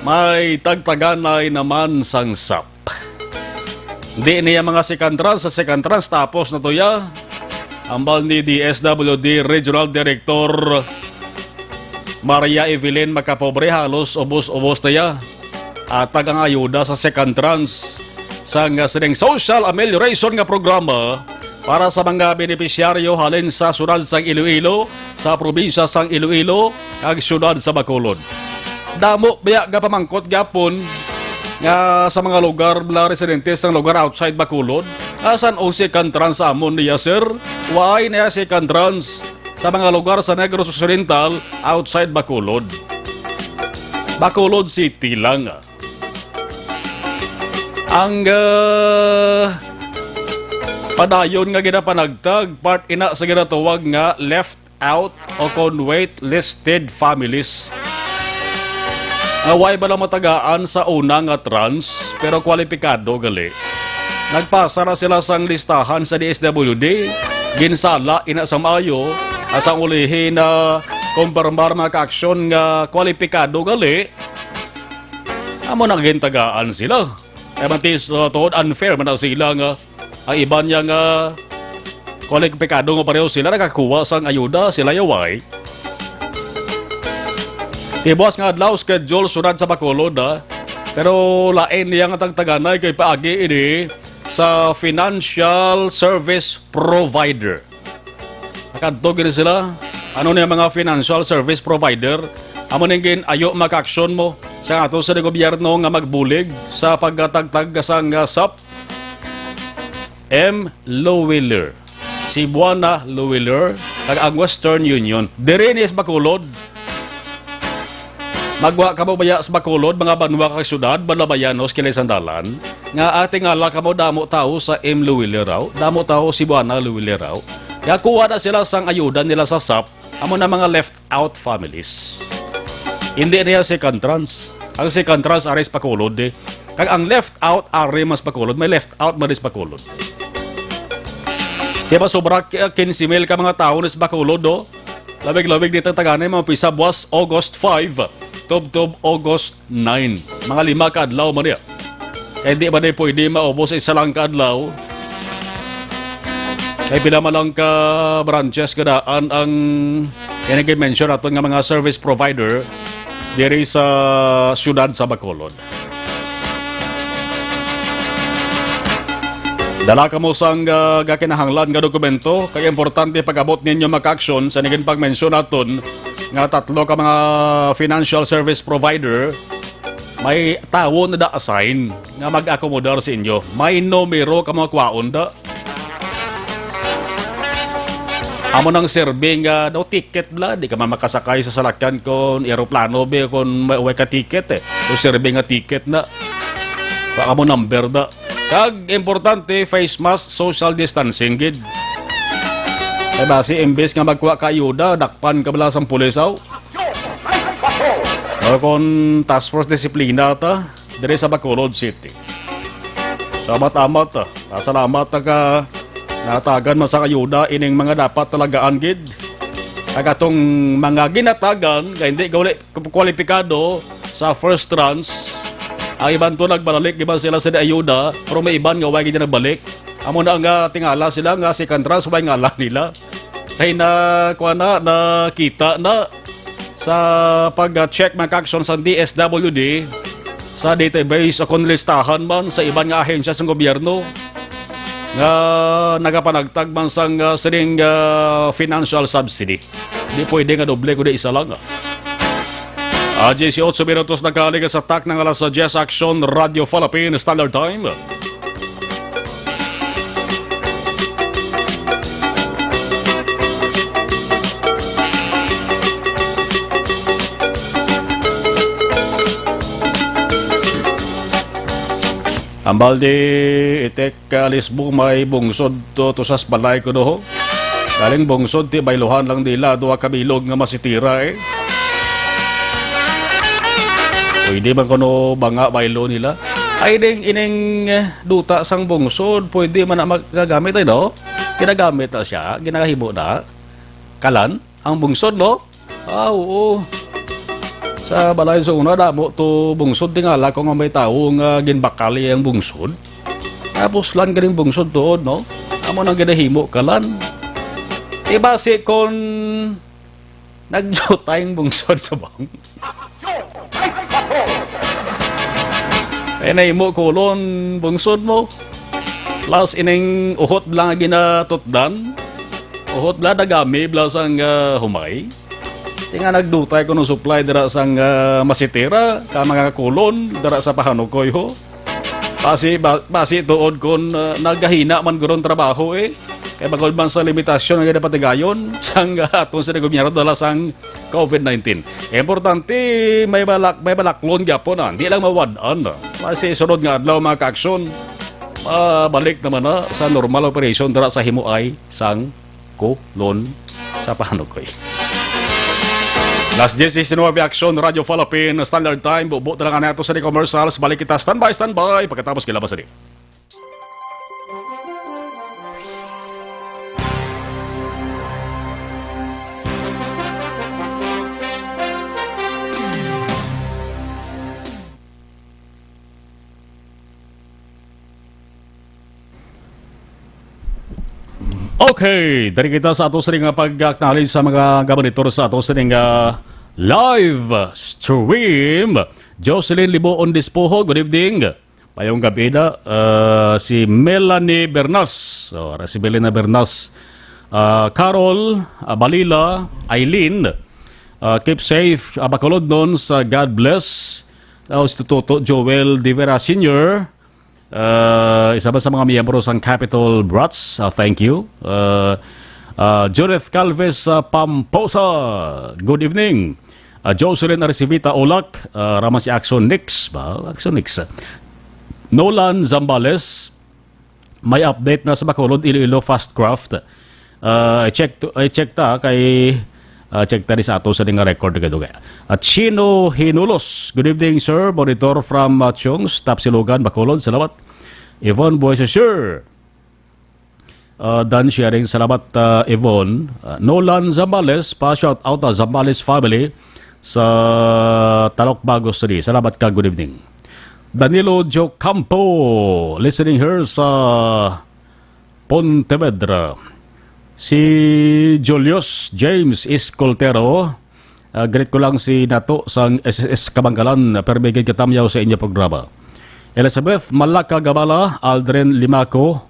May tagtaganay naman sang sap. Di niya mga second trans sa second trans, tapos na to ya. Ambal ni D S W D Regional Director Maria Evelyn Macapobre, halos ubos-ubos na ya. Atag ang ayuda sa second trans sang sining social amelioration nga programa para sa mga benepisyaryo halin sa siyudad sang Iloilo, sa probinsya sang Iloilo, kag siyudad sa Bacolod. Damo baya nga pamangkot gyapon nga sa mga lugar, mga residente sang lugar outside Bacolod, asan ang second trans sa amon niya, sir? Why na second trans sa mga lugar sa Negros Occidental outside Bacolod? Bacolod City lang. Ang, ah, padayon nga ginapanagtag, part ina sa ginatawag nga left out o kon waitlisted families. nga way bala matagaan sa una nga tranche, pero kwalipikado gali. Nagpasa na sila sang listahan sa D S W D, ginsala ina sa maayo, asa ulihi na kumpirmar, mga kaaksyon, nga kwalipikado gali, amo na gintagaan sila. Kay man ti, sa tuod, unfair man na sila nga ang iban niya nga kwalipikado nga pareho sila nakakuha sang ayuda, sila yaway. Tibuas nga adlaw, schedule, sunod sa Bacolod, ha? Pero lain niya nga tagtaganay kay paagi ini sa financial service provider. Nakadto gini sila. Ano ni ang mga financial service provider? Amo ning gin-ayo, mga kaaksyon, mo sa ato sa gobyerno nga magbulig sa pagkatagtag sang, ah, sap. M Lowiller, Cebuana Lowiller, kag ang Western Union. Diri ni sa Bacolod. Magwa kamo baya sa Bacolod, mga banwa kag syudad, Balabayanos, Kilay Sandalan, nga atingala kamo damo tawo sa M Lowiller raw, damo tawo Cebuana Lowiller raw. Nga kuha na sila sang ayuda nila sa sap, amo na mga left out families. Hindi niya second tranche. Ang second tranche ari sa Bacolod, eh. Kag ang left out ari man sa Bacolod, may left out man sa Bacolod. Di ba sobra ki-, quince mil ka mga tawo ni sa Bacolod, do? Labig-labig dito tagani, mga pisa buwas August five, tubtob August nine. Mga lima ka adlaw man niya. Kay di ba di pwede maubos sa isa lang ka adlaw? Kay pila man lang ka branches kadaan ang, yan ang mention naton nga mga service provider diri sa siyudad sa Bacolod. Dala kamo sang, ah, gakinahanglan nga dokumento, kay importante pag-abot ninyo, mga kaaksyon, sa naging pagmensyon naton nga tatlo ka mga financial service provider, may tawo na da assign nga mag-akomodar sa inyo. May numero ka mga kwaon da. Amo nang serving, ah, no ticket bala, di ka man makasakay sa salakyan kon eroplano be kon may, way ka ticket, eh. So serving nga ticket na. Wa ka mo number da. Kag importante, face mask, social distancing gid. Kay basi imbes nga magkuha ka ayuda, dakpan ka bala sang pulis, aw. O kon task force disiplina ta diri sa Bacolod City. Salamat, amat, ah. Salamat, ah, ka natagan man sang ayuda ining mga dapat talagaan gid. Kag atong mga ginatagan nga hindi gauli kwalipikado sa first tranche, ang iban to nagbalalik, di ba, sila sa ayuda, pero may iban nga way gid nagbalik. Amo na nga tingala sila nga second tranche, way ngala nila. Kay na, kuha na, nakita na sa pag-check, mga kaaksyon, sa D S W D, sa database o kung listahan man sa iban nga ahensya sang gobyerno nga nagapanagtag man sang, ah, sining, ah, financial subsidy. Di pwede nga doble, kundi isa lang. Ah, diyesyoto minutos na kahaling sa tak ng alas diyes, Aksyon Radio Philippine Standard Time. Ambal di itik ka Lisbo, may bungsod to, to sa balay ko do, ho. Galing bungsod ti bayluhan lang nila, duha ka bilog nga masitira, eh. Pwede man kuno banga baylo nila. Ay, ding, ining, eh, duta sang bungsod, pwede man na magagamit, ay, no? Ginagamit na siya, ginahimo na. Kalan, ang bungsod, no? Ah, oo. Sa balay sa una, damo to bungsod, tingala ko nga may tawo nga ginbakali ang bungsod. Tapos lang ganing bungsod tuod, no? Amo nang ginahimo kalan. Iba si kon nagjutay ang bungsod sa bang. Ay, nahimo kulon, bungsod mo. Plus, ining uhot lang nga ginatutdan. Uhot lang, dagami, bla sang, ah, humay. Di nga nagdutay ko nung supply dira sang, ah, masitira, ka mga kulon, dira sa Pahanukoy, ho. Basi, ba-, basi tuod kun, ah, nagahina man guro ang trabaho, eh. Kay bangod man sa limitasyon nga ginapatigayon sang aton sa gobyerno dala sang COVID nineteen. Importante, may balak-, may balaklon gyapon, ah. Di lang mawad-an, ah. Basi sunod nga adlaw, mga kaaksyon, mabalik naman na sa normal operation dira sa himuay sang kulon sa Pahanukoy. Las diez diecinueve, Aksyon, Radyo Falapin, Standard Time. Bubo na lang nato sa di commercials. Balik kita. Standby, standby. Pagkatapos, kilabas sa di. Okay, dari kita sa ato sining nga pag-acknowledge sa mga gabanitor sa ato sining nga live stream. Jocelyn Liboon Dispoho, good evening. Mayong gabi na, uh, si Melanie Bernas. So, ara si Melanie Bernas. Uh, Carol, uh, Balila, Eileen. Uh, keep safe, uh, Bacolod nun sa God bless. Uh, si Toto Joel De Vera Senior. Uh, isa ba sa mga miyembro sang Capitol Brats? Uh, thank you. Uh, uh, Judith Calves, uh, Pamposa, good evening. Uh, Jocelyn Arcivita Olak, uh, raman si Action Nix ba? Action Nix. Nolan Zambales, may update na sa Bacolod, Iloilo, Fastcraft. Uh, i-check to, i-check ta kay, uh, check ta di sa ato sa nga record kadugay. At Chino Hinulos, good evening, sir. Monitor from, uh, Chungs, Tapsilugan, Bacolod. Salamat. Yvonne Buesesur. Uh, Dan Sharing, salamat, uh, Yvonne. Uh, Nolan Zambales, pa shout out, uh, Zambales family sa Talok Bago City. Salamat ka, good evening. Danilo Jocampo, listening here sa Pontevedra. Si Julius James Escoltero, uh, greet ko lang si Nato sang S S S Kabangkalan, permi gid katamyaw sa inyo programa. Elizabeth Malaka Gabala, Aldrin Limaco,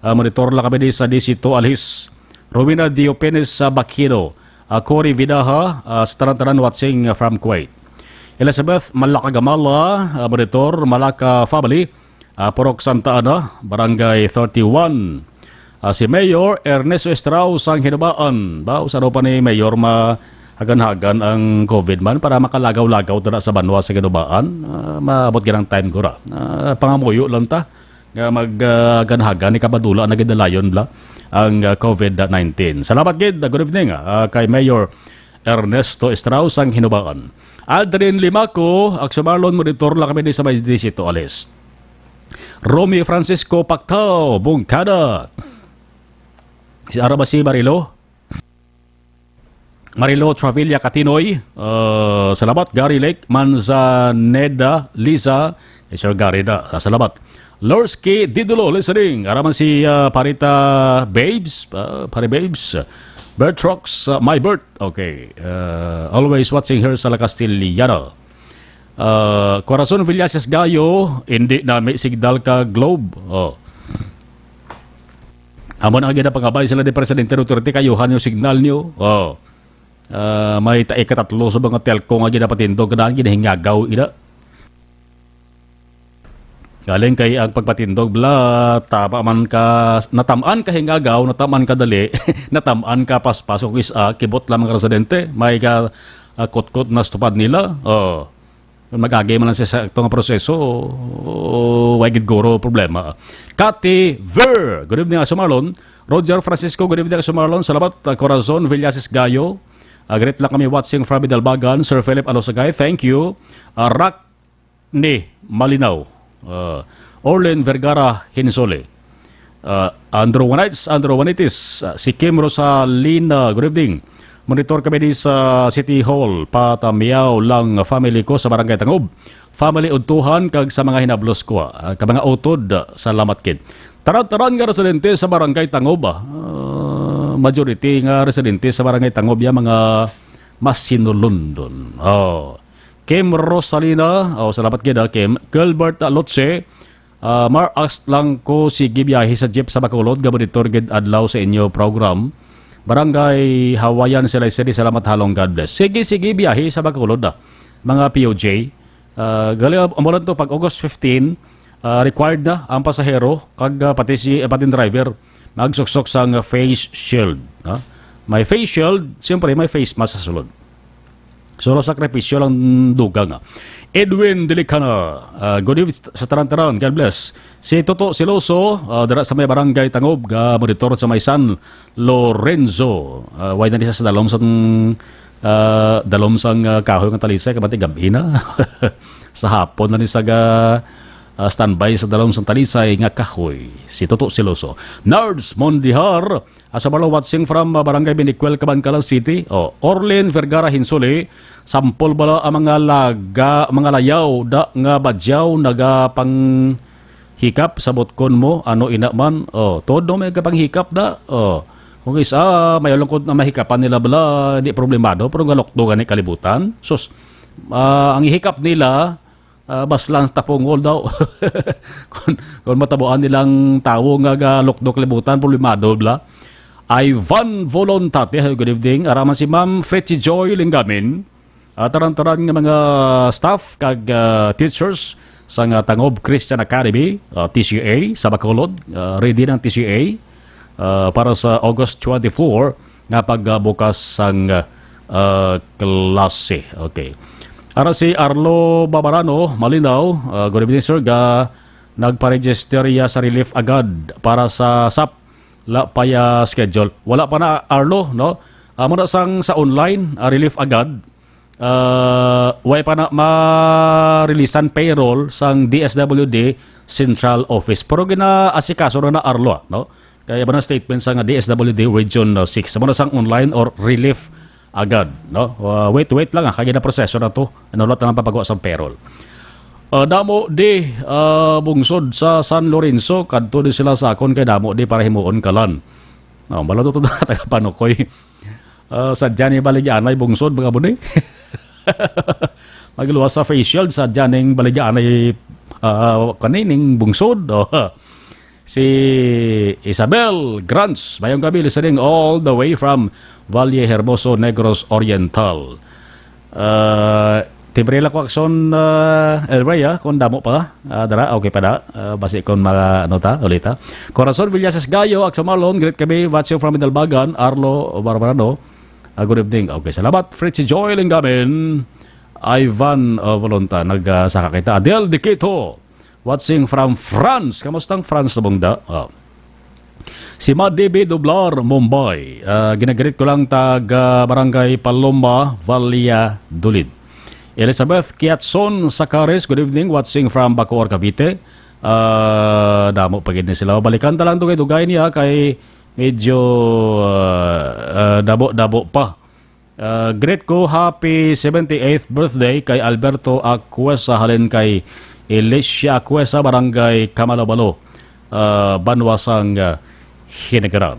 ah, monitor lang kami di sa Disito Alhis. Rowena Diopenes sa Bakino, ah, Cory Vidaha, ah, sa tanan-tanan watching, ah, from Kuwait. Elizabeth Malaka Gamala, ah, monitor, Malaka family, ah, Purok Santa Ana, Barangay thirty-one. Ah, si Mayor Ernesto Estrao sang Hinubaan. Ba, usa daw pa ni Mayor mahagan-hagan ang COVID man para makalagaw-lagaw ta na sa banwa sa Hinubaan. Ah, maabot gid ang time, gura. Ah, pangamuyo lang ta nga mag, ah, hagan-hagan ni kabadula na gid na layon bala ang, ah, COVID nineteen. Salamat gid. Good evening, ah, kay Mayor Ernesto Estrao sang Hinubaan. Aldrin Limaco, Action Marlon, monitor lang kami di sa may Disito Alis. Romy Francisco Pactao, Bungkada. Si ara ba si Marilo? Marilo Travilla Katinoy, uh, salamat. Gary Lake, Manzaneda, Liza, eh, Sir Gary da, ah, salamat. Lorsky Didulo, listening. Araman si, uh, Parita Babes, uh, Pare Babes. Bertrox, uh, my Bert. Okay. Uh, always watching here sa La Castellana. Uh, Corazon Villases Gayo, hindi na may signal ka Globe. Oh. Amo na nga ginapangabay sila ni Presidente Duterte, kayuhan yung signal niyo. Oh. Ah, may ta-, ikatatlo sa mga telco nga ginapatindog na ginahingagaw ina. Galing kay ang pagpatindog bala, tama man ka, natamaan ka hingagaw, natamaan ka dali, natamaan ka paspas, o kis-, ah, kibot lamang ka residente, may ka, ah, kutkot na sa tupad nila. Oh. Kung mag-agi man lang sa sakto nga proseso, o, way gid guro problema. Cathy Ver, good evening, Aso Marlon. Roger Francisco, good evening, Aso Marlon. Salamat, uh, Corazon Villasis Gayo. Uh, greet lang kami watching from Idalbagan. Sir Philip Alosagay, thank you. Uh, Rock ni Malinaw. Uh, Orlin Vergara Hinsole. Uh, Andrew Wanites, Andrew Wanitis, uh, si Kim Rosalina, good evening. Monitor kami di sa City Hall, patamiaw lang family ko sa Barangay Tangob. Family Udtuhan kag sa mga hinablos ko, ah, ka mga utod, ah, salamat kid. Tanan-tanan nga residente sa Barangay Tangob, ah, ah, majority nga residente sa Barangay Tangob ya mga masinulundon. Oh. Kim Rosalina, oh, salamat gid, ah, Kim. Gilbert, ah, Lotse, ah, mar-, ask lang ko, sige biyahe sa jeep sa Bacolod, gabonitor gid adlaw sa inyo program. Barangay Hawaiian, Silay City, salamat halong, God bless. Sige, sige, biyahe sa Bacolod, ah, mga P O J. Ah, gali, ah, amo lang to, pag August fifteen, ah, required na ang pasahero, kag, ah, pati si, ah, pati ang driver, magsuksok sang face shield, ha? May face shield, siyempre, may face mask sa sulod. Solo sakripisyo lang dugang, ah. Edwin Delicana, ah, good evening sa tanan-tanan. God bless. Si Toto Siloso, ah, dira sa may barangay Tangob, ga monitor sa may San Lorenzo. Ah, way na ni sa dalom sa tong Ah, dalom sang, ah, kahoy nga Talisay, kay bati gab-i na. Sa hapon na ni sa ga, ah, standby sa dalom sang Talisay nga kahoy. Si Toto Siloso. Nards Mondihar, Asamalo watching from, ah, Barangay Binicuel, Kabankalan City. Oh, Orlin Vergara Hinsuli, sampol bala ang mga laga, mga layaw da nga badyaw nagapanghikap sa butkon mo, ano ina man? Oh, todo may gapanghikap da. Oh, kung isa, may lungkot na mahikapan nila bala, di problemado, pero galukdo gani kalibutan. Sus, ah, ang ihikap nila, ah, bas lang sa tapungol daw. Kung, kung matabuan nilang tawo nga galukdok libutan, problemado bala. Ivan Volontate, good evening. Araman si Ma'am Fetty Joy Linggamin. Ah, taran-taran nga mga staff kag, ah, teachers sa nga Tangob Christian Academy, ah, T C A, sa Bacolod. Ah, ready ng T C A, ah, para sa August twenty-four nga pagbukas sang, ah, klase. Okay. Ara si Arlo Babarano, Malinaw, ah, good evening, sir. Ga, nagpa-register ya sa relief agad para sa sap. La pa ya schedule. Wala pa na, Arlo, no? Amo na sang sa online, ah, relief agad. Ah, way pa na ma-releasean payroll sang D S W D Central Office. Pero ginaasikaso na na, Arlo, ah, no? Kaya ba na statement sa nga D S W D Region, no, six? Sa muna sang online or relief agad, no? Ah, wait, wait lang, ah, kaya na proseso na to. Ano, wala na lang papagawa sa payroll. Ah, damo di, ah, bungsod sa San Lorenzo, kadto di sila sa akon kay damo di para himuon kalan. No, bala to, to na taga Panukoy. Ah, sadya ni baligyanay bungsod, mga buni. Magluwas sa face shield, sadya ning baligyanay, ah, kani ning bungsod. Oh. Si Isabel Grants, mayong gabi, listening all the way from Valle Hermoso, Negros Oriental. Ah, timbre lang ko, Akson, ah, El Rey, ah, kung damo pa. Ah, dara, okay pa da. Ah, basi kung mga, ano ta, ulita. Corazon Villases Gayo, Akson Marlon, greet kami, watching from Idalbagan, Arlo Barbarano. Ah, good evening. Okay, salamat. Fritzy Joy Linggamin, Ivan, ah, Volonta, nag, ah, saka kita. Adel Diquito, watching from France. Kamusta ang France, Bongda? Ah. Si Madi B Doblar, Mumbai. Ah, ginagreet ko lang taga Barangay Paloma, Valladolid. Elizabeth Kiatson Sacares, good evening, watching from Bacoor, Cavite. Ah, damo pa gid ni sila. Balikan ta lang dugay-dugay niya kay medyo, ah, ah, dabo-dabo pa. Ah, greet ko, happy seventy-eighth birthday kay Alberto Acuesa halin kay Elicia Acuesa, Barangay Camalobalo, ah, banwa sang, ah, Hinigaran.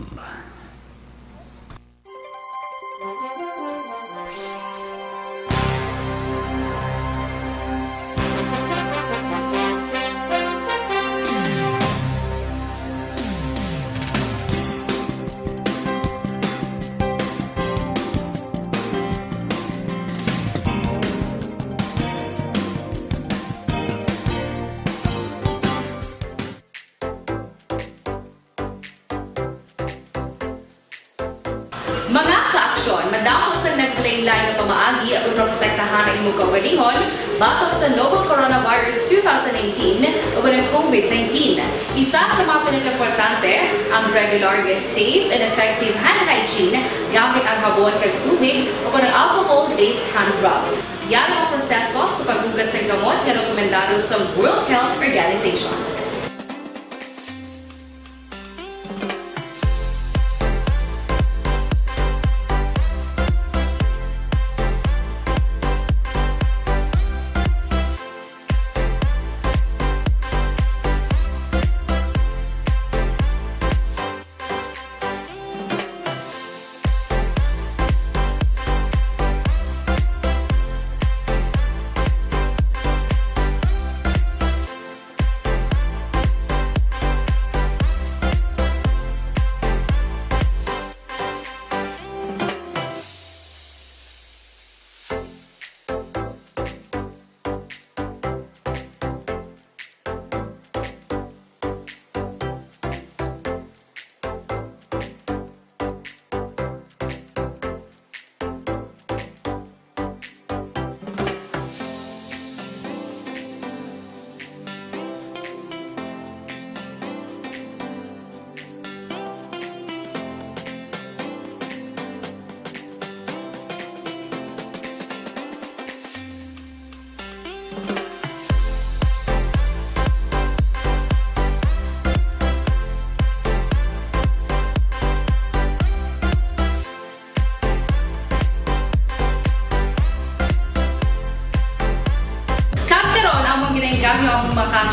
Mga ka-aksyon, madamo sang naglain-lain nga pamaagi aron maprotektahan ang imo kaugalingon batok sa novel coronavirus two thousand nineteen o ang COVID nineteen. Isa sa mga pinakaimportante, ang regular nga safe and effective hand hygiene gamit ang habon kag tubig o ang alcohol-based hand rub. Yari ang proseso sa paghugas sang gamot nga rekomendado sa World Health Organization.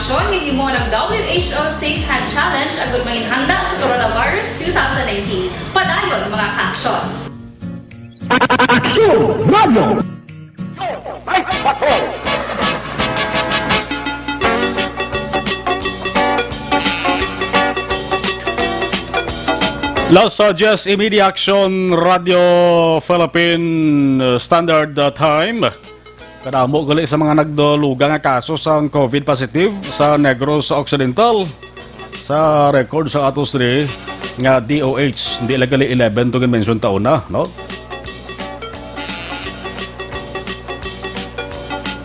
Aksyon, hindi mo ng W H O Safe Hand Challenge agud mahinhanda sa coronavirus two thousand nineteen. Padayon, mga kaaksyon. Aksyon Radyo! Las uh, diyes y media, Aksyon Radio Philippine uh, Standard uh, Time. Kadamo gali sa mga nagdulugan nga kaso sang COVID positive sa Negros Occidental. Sa record sa atos diri nga D O H, hindi lang gali eleven to ginmension ta una, no?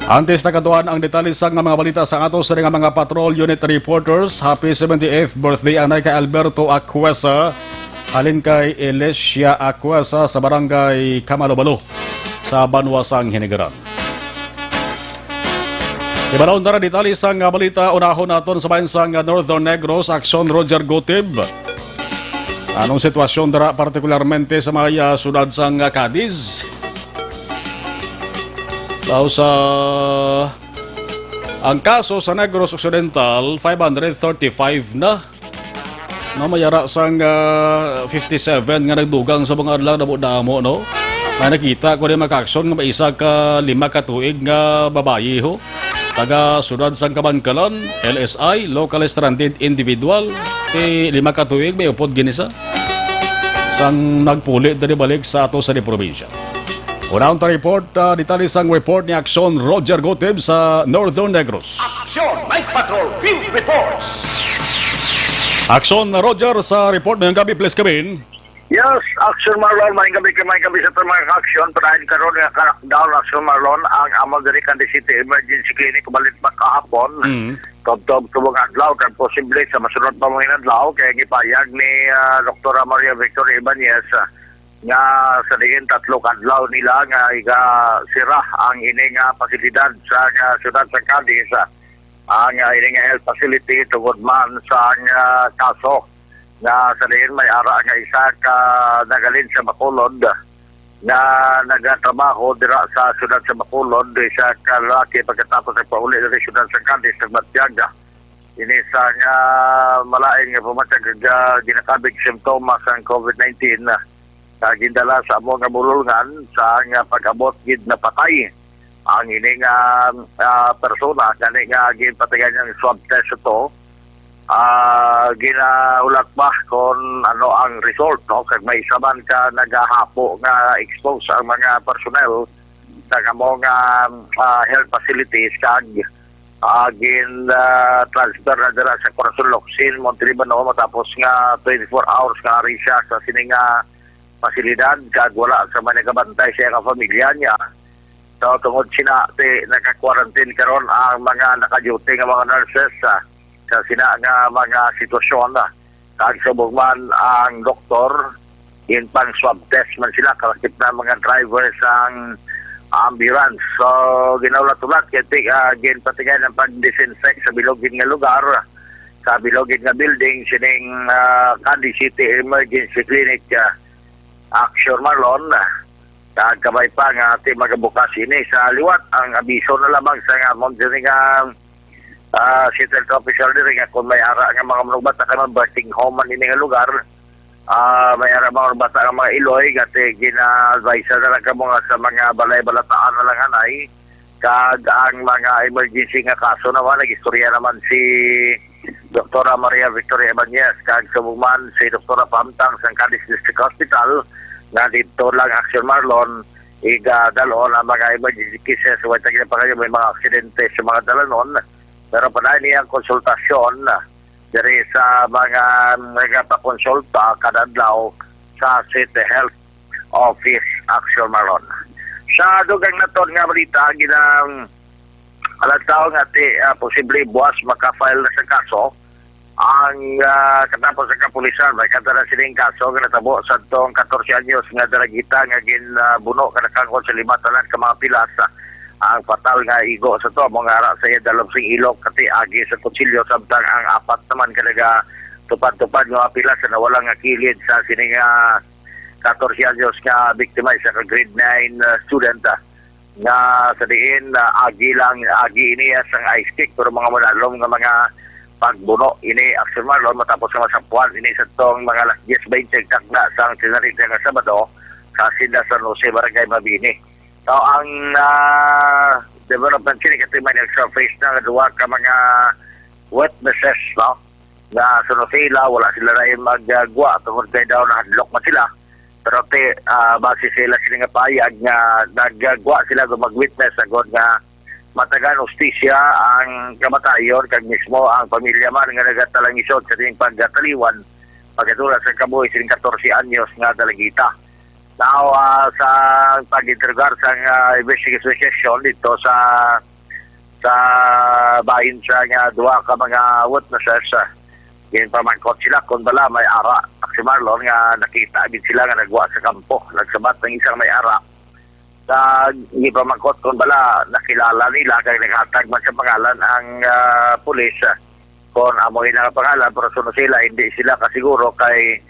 Antes na katuan ang detalye sa nga mga balita sa atos diri nga mga patrol unit reporters, happy seventy-eighth birthday anay kay Alberto Acuesa, halin kay Elesia Acuesa sa barangay Kamalobalo sa Banwa sang Hinigaran. Ibalon na detalye sang balita, unahon naton sa bahin sang Northern Negros, Aksyon Roger Gutib. Anong sitwasyon dira partikularmente sa may ah, siyudad sang Cadiz? Daw sa ang kaso sa Negros Occidental, five hundred thirty-five na. No, may ara sang ah, fifty-seven nga nagdugang sa mga adlaw, damo-damo, no? May nakita ko ni mga aksyon nga may isa ka lima ka tuig nga babayi, ho. Taga siyudad sang Kabankalan, L S I, locally stranded individual. Kay lima ka tuig, may upod gini sa sang nagpuli diri balik sa ato sa di probinsya. Unahon ta report, ah, detalye sang report ni Aksyon Roger Gutib sa Northern Negros. Aksyon Night Patrol Field Reports. Aksyon Roger sa report ngayong gabi, please come in. Yes, Aksyon Marlon, maayong gabi kay maayong gabi sa aton mga ka-aksyon. Padayon karon nga ka-lockdown, Aksyon Marlon, ang amo diri Cadiz City Emergency Clinic, balit pa kahapon. Mm. Tubtob subong adlaw, kag posible sa masunod pa mga adlaw, kay gipayag ni ah, Doktora Maria Victoria Ibanez, ah, nga sa diin tatlo ka adlaw nila nga iga sira ang ini nga pasilidad sa nga siyudad sa Cadiz, ah, ang ah, ini nga health facility tungod man sa nga kaso nga sa diin may ara nga isa ka nagalin sa Bacolod nga nagatrabaho dira sa siyudad sa Bacolod, isa ka lalaki pagkatapos nagpauli diri sa siyudad sa Cadiz, nagbatyag ini sa nga malain nga pamatyag nga ginakabig simptomas sang COVID nineteen, ah, nga gindala sa amo nga bulolngan sa nga pag-abot gid napatay ang ini nga ah, persona gani nga ginpatigan niyang swab test ito. Ah, ginahulat pa kung ano ang result, no? Kag may isa man ka nagahapo nga expose ang mga personnel sa kamo nga ah, health facilities kag ah, gin ah, transfer na dira sa Corazon Locsin, Monte Libano, matapos nga twenty-four hours nga ari siya sa sini nga pasilidad kag wala sa may nagabantay sa iyang pamilya niya. So, tungod sina, ti, naka-quarantine karon ang mga naka-duty nga mga nurses ah, sa sina nga mga sitwasyon, ah. Kag subong man ang doktor, ginpang swab test man sila, kalakip na mga driver sang ambulance. So, ginahulat-hulat kay ti, ah, ginpatigay ang pag-disinfect sa bilog gid nga lugar, sa bilog gid nga building sining ah, Cadiz City Emergency Clinic, ah, Action Marlon. Kag kabay pa nga ti magabukas ini sa liwat ang abiso na lamang sa nga amon diri nga ah, city health official diri nga kung may ara nga mga manugbata kay mga birthing home man ini nga lugar, ah, may ara mga manugbata nga mga iloy, gati gina-advise na lang kamo nga sa mga balay-balataan na lang anay, kag ang mga emergency nga kaso naman, nag-istorya naman si Doktora Maria Victoria Ibanez, kag subong man si Doktora Pamtang sang Cadiz District Hospital, nga dito lang Action Marlon, igadalon ang mga emergency cases, way tagi na pa kayo, may mga aksidente sa mga dalanon, pero padayon niya ang konsultasyon diri sa mga nagapakonsulta kada adlaw sa City Health Office Action Marlon. Sa dugang naton nga balita, ginang alantaw nga ti, ah, posible buwas maka-file na sa kaso ang ah, katapos sa kapulisan, may kadala sining kaso nga natabo sa tong katorse anyos nga dalagita nga gin ah, buno kanakangkon sa lima tanan ka mga pilas. Ang fatal nga igo sa to, mo nga ara sa iya dalom sing ilok, kati agi sa kutsilyo, samtang ang apat naman ka naga tupad-tupad nga mga pilas sa nawala nga kilid sa sini nga katorse anyos nga biktima, isa ka grade nine ah, student, ah, nga sa diin, ah, agi lang, agi ini sang ice pick, pero mga madalom nga mga pagbuno ini, Action Marlon, matapos nga masapuan ini sa tong mga alas diyes baynte tagna sang sinalita nga Sabado sa Hacienda San Jose, Barangay Mabini. So, ang, ah, development sini kasi may nag-surface na nga duha ka mga witnesses, no? Nga suno sila, wala sila na yung magagwa tungod kay daw nahadlok man sila. Pero ti, ah, base sila sila nga payag nga nagagwa sila kung mag-witness agod nga matagan hustisya ang kamatayon kag mismo ang pamilya man nga nagatalangisod sa ding pagkataliwan pagkatula sa kabuhi sining katorse anyos nga dalagita. Now, ah, sa pag-interrogar sa, ah, investigation dito sa sa bahin sa nga duha ka mga witnesses, ah, ginpamangkot sila kung bala may ara si Marlon nga nakita gid sila nga nagwa sa kampo. Nagsabat ang isang may ara sa ginpamangkot kung bala nakilala nila kay naghatag man sa pangalan ang, ah, pulis, ah, kung amo ina nga pangalan, pero suno sila hindi sila kasiguro kay,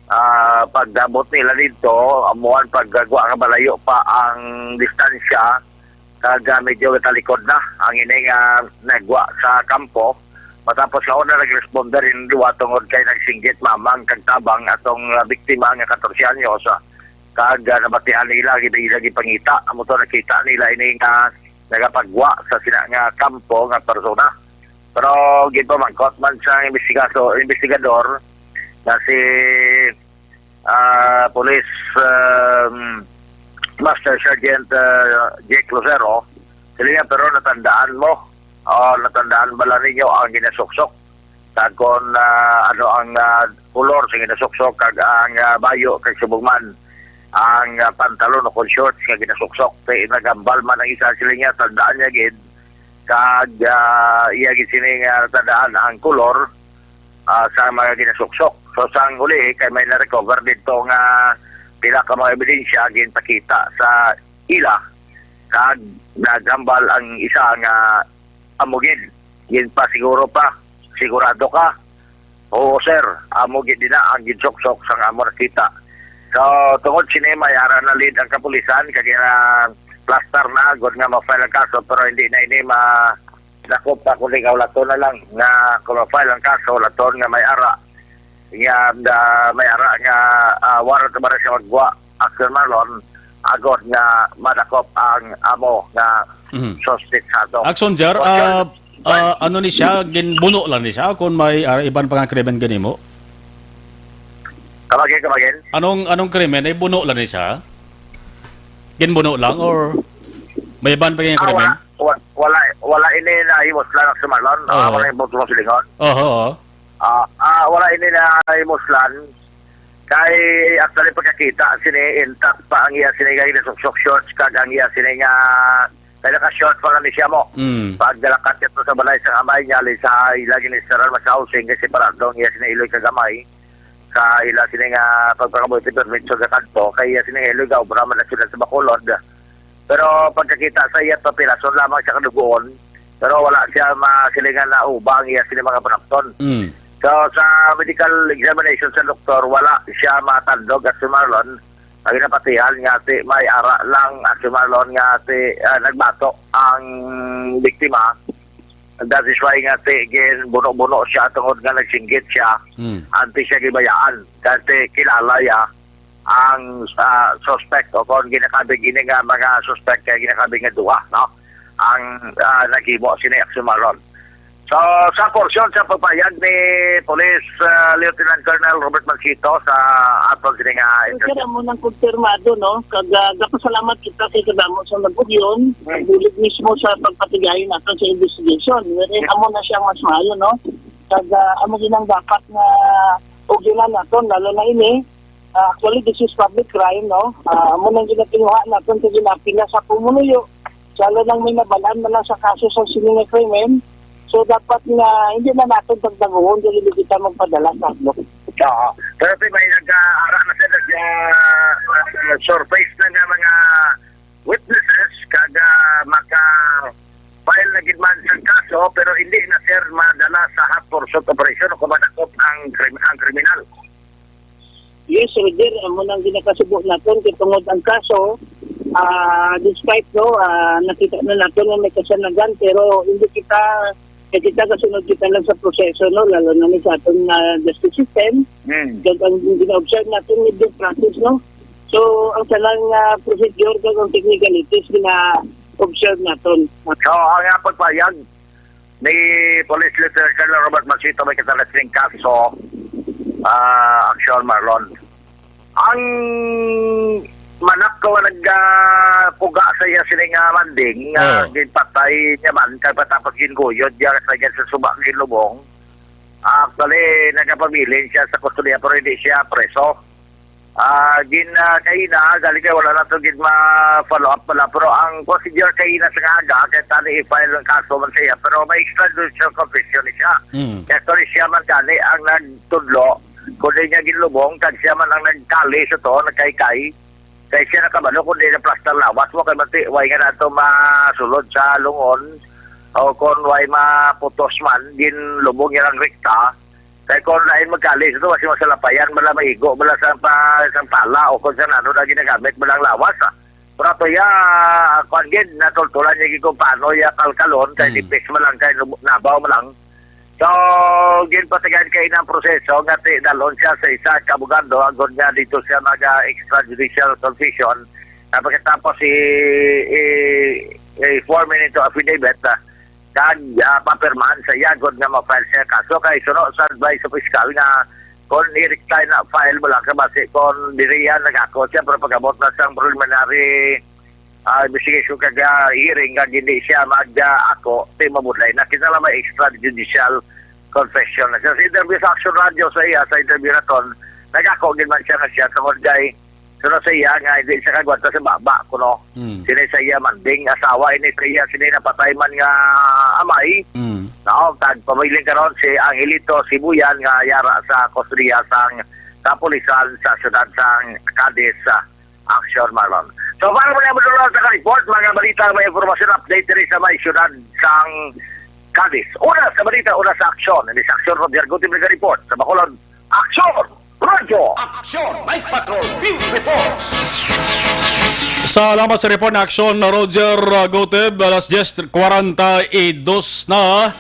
ah, pagdabot nila dito, amuan pagkagwa nga malayo pa ang distansya kag, ah, medyo talikod na ang ini nga nagwa sa kampo. Matapos nga una nag-responder yung duwa tungod kay nagsinggit mamang kag tabang atong, ah, biktima nga katorse anyos, ah, kag, ah, nabatian nila gid ila gipangita amo to nakita nila ini nga nagapagwa sa sina nga kampo nga persona. Pero ginpamangkot man sa investigaso-, investigador na si ah, Police, um, Master Sergeant, ah, Jake Lucero, sila niya, pero natandaan mo, o natandaan bala ninyo ang ginasuksok? Kag kung, ah, ano ang, ah, kulor sa ginasuksok, kag ang, ah, bayo, kag subong man ang, ah, pantalon o kung shorts nga ginasuksok. Kay nagambal man ang isa, sila niya, tandaan niya gid, kag, ah, iya gid sini nga tandaan ang kulor, ah, sa mga ginasuksok. So, sang huli, kay may na-recover dito nga pila ka mga ebidensya ginpakita sa ila, kag naghambal ang isa nga amo gid, ginpasiguro pa, "Sigurado ka?" "Oo, sir, amo gid na ang ginsuksok sang amo nakita." So, tungod sini, may ara na lead ang kapulisan, kag gina-plaster na, agod nga ma-file ang kaso, pero hindi na ini ma-, Dako pa, kung ikaw lato na lang nga kung ma-file ang kaso, laton nga may ara. Nga, ah, may ara nga, ah, warrant of arrest nga magwa, Action Marlon, agod nga madakop ang amo nga Mhm. suspect sa ato. Action, Jar, Action. ah, ah, ano ni siya? Ginbuno lang ni siya kung may, ah, iban pa nga krimen ganimo? Kamagin, kamagin? Anong, anong krimen? Ay, buno lang ni siya? Ginbuno lang or may iban pa nga Ah, krimen? wala, wa-, wala, wala ini na himuslan, Action Marlon. Ah, Oo. wala yung buto ng silingon. Oho, oo. Ah, ah, wala ini na himuslan. Kay actually pagkakita sini intact pa ang iya sini nga ginasuksok shorts kag ang iya sini nga kay naka-short pa lang ni siya mo. Mm. Pagdalakat niya to sa balay sa amay niya, li sa ila ginistaran mas housing kay separado ang iya sini iloy kag amay. Sa ila sini nga pagpangabuhi permit sa gatagpo kay iya sini nga iloy gaobra man na sila sa Bacolod. Pero pagkakita sa iya, papirason lamang siya kadugoon, pero wala siya masilingan na uba ang iya sini mga panapton. Mm. So, sa medical examination sa doktor, wala siya matandog, Action Marlon. Ang ginapatihan nga ti may ara lang, Action Marlon, nga ti, ah, nagbato ang biktima. That is why nga ti ginbuno-buno siya tungod nga nagsinggit siya. Mm. Antes siya gibayaan, kasi kilala ya ang, ah, suspect o kung ginakabig ini nga mga suspect kay ginakabig nga duha, no? Ang, ah, naghimo sini, Action Marlon. So, sa porsyon sa pagpayag ni Police, ah, Lieutenant Colonel Robert Mansito sa aton sini nga Sir, interview. Amo nang konfirmado, no? Kag, ah, gapasalamat kita kay kadamo sa nag-ugyon, Hmm. nagbulig mismo sa pagpatigayon naton sa investigation. Wherein, amo na siyang mas maayo, no? Kag, ah, amo ginang dapat nga ugyonan naton, lalo na ini, Ah, actually, this is public crime, no? Ah, amo nang ginatinguha naton sa ginapila sa pumuluyo. Lalo nang may nabalaan man lang sa kaso sa sini nga krimen. So, dapat nga hindi na naton pagtaguhon, dili kita magpadala sa hadlok. Oo. Pero ti may nag-aara na sa nag, ah, ah, surface na nga mga witnesses kag, ah, maka-file na gid man sa kaso, pero hindi na, sir, madala sa hot pursuit operation o kumadakop ang krim-, ang kriminal. Yes, Roger, amo nang ginakasubo naton kay tungod ang kaso, Ah, despite, no, ah, nakita na nato nga may kasanagan, pero hindi kita, kay kita kasunod kita lang sa proseso, no, lalo na ni sa aton nga justice system. Hmm. Kag ang gina-observe naton ni due process, no. So, ang tanan nga procedure kag ang technicalities gina-observe naton. So, ang nga pagpayag ni Police Lieutenant Colonel Robert Masito may katalas ning kaso, ah, Aksyon Marlon. Ang manok ko nga nagkuga sa iya sini nga manding, nga Oh. ginpatay niya man, kag patapos ginguyod niya sa, sa suba, ginlubong. Actually, nagapabilin siya sa kustodiya, pero hindi siya preso. Ah, gin, ah, kaina, gali kay wala na to gid ma-follow up pala. Pero ang procedure kaina sa nga aga, kay tani i-file ang kaso man siya. Pero may extrajudicial confession ni siya. Mm. Kaya actually, siya man gani ang nagtudlo, kundi niya ginlubong, kag siya man ang nagkali sa to, nagkaykay. Kay siya nakabalo, kundi naplastar lawas mo, kay mati, way nga nato masulod sa lungon, o kung way maputos man, ginlubong niya lang rekta. Kay kung lain magkali sa to, kasi masalapayan, bala maigo, bala sa pa, sa pala, o kung sa ano na ginagamit, bala ang lawas, ah. Pero ato ya, kwan gid, natultulan niya gid kung paano ya kalkalon, kay Mm. nipis man lang, kay lub-, nabaw man lang. So, ginpatigan kay inang proseso nga ti-, dalhon siya sa isa ka abogado, agod nga dito siya mag, ah, extrajudicial confession. Na pagkatapos i, i, i-form into affidavit, ah, kag, ah, papirmahan sa iya gud nga ma-file siya kaso kay suno sa advice sa piskal nga kon i-rekta na file mo lang ka basi kon diri yan nag-ako siya pero pag-abot na sang preliminary, ah, investigation kag, ah, hearing nga hindi siya mag, ah, ako, di mabudlay na kita lang may extrajudicial confession na siya. Sa interview sa Action Radio sa iya, sa interview naton, nag-ako gid man siya nga siya tungod kay Pero sa iya nga hindi siya kagwanta sa baba kuno. Mm. Sini sa iya manding asawa, ini sa iya sini napatay man nga amay. Mm. No, kag pamiling karon si Angelito Sibuyan nga yara sa kustodiya sang kapulisan sa siyudad sang Cadiz, sa Action Marlon. So para mo na madulong sa ka-report, mga balita, may impormasyon, update diri sa may siyudad sang Cadiz. Una sa balita, una sa aksyon. Ini sa aksyon, Roger Guti, nag-report sa Bacolod. Aksyon! Radyo! Aksyon! Night Patrol Field Reports! Salamat sa report na aksyon, Roger, uh, Gutib. Alas diyes kwarenta y dos na.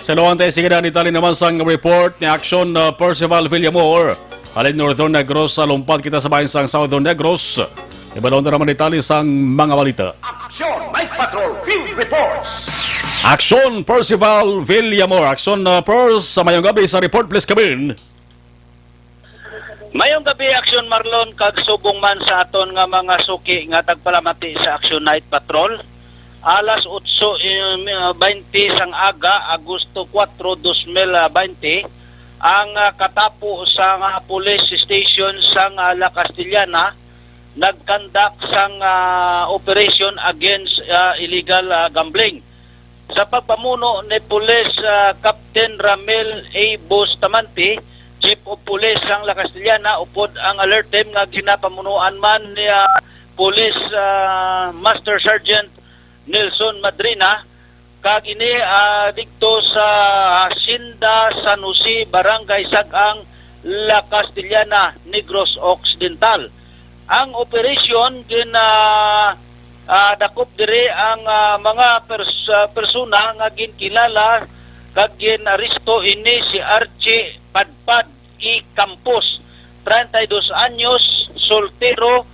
Sa luwang tayo, sige na, detalye naman sang report ni aksyon, uh, Percival Villamor. Halin Northern Negros, sa lumpat kita sa bahin sang Southern Negros. Ibalon na naman detalye sang mga balita. Aksyon! Night Patrol Field Reports! Aksyon, Percival Villamor. Aksyon, uh, Pers, sa mayong gabi sa report, please come in. Mayong gabi, Aksyon Marlon, kag subong man sa aton nga mga suki nga tagpalamati sa Aksyon Night Patrol. Alas otso, eh, baynte sang aga, Agosto kuwatro, dos mil baynte, ang, ah, katapo sang, ah, police station sang, ah, La Castellana nagkandak sang, ah, operation against, ah, illegal, ah, gambling. Sa pagpamuno ni Police, ah, Captain Ramil A. Bustamante, Chief of Police sang La Castellana, upod ang alert team nga ginapamunuan man ni, ah, Police, ah, Master Sergeant Nelson Madrina, kag ini, ah, didto sa Hacienda San Jose, Barangay Sag-ang, La Castellana, Negros Occidental. Ang operasyon gin, ah, ah, dakop diri ang, ah, mga pers-, ah, persona nga ginkilala kag gin-aresto ini si Archie Padpad E. Campos, treinta y dos anyos, soltero,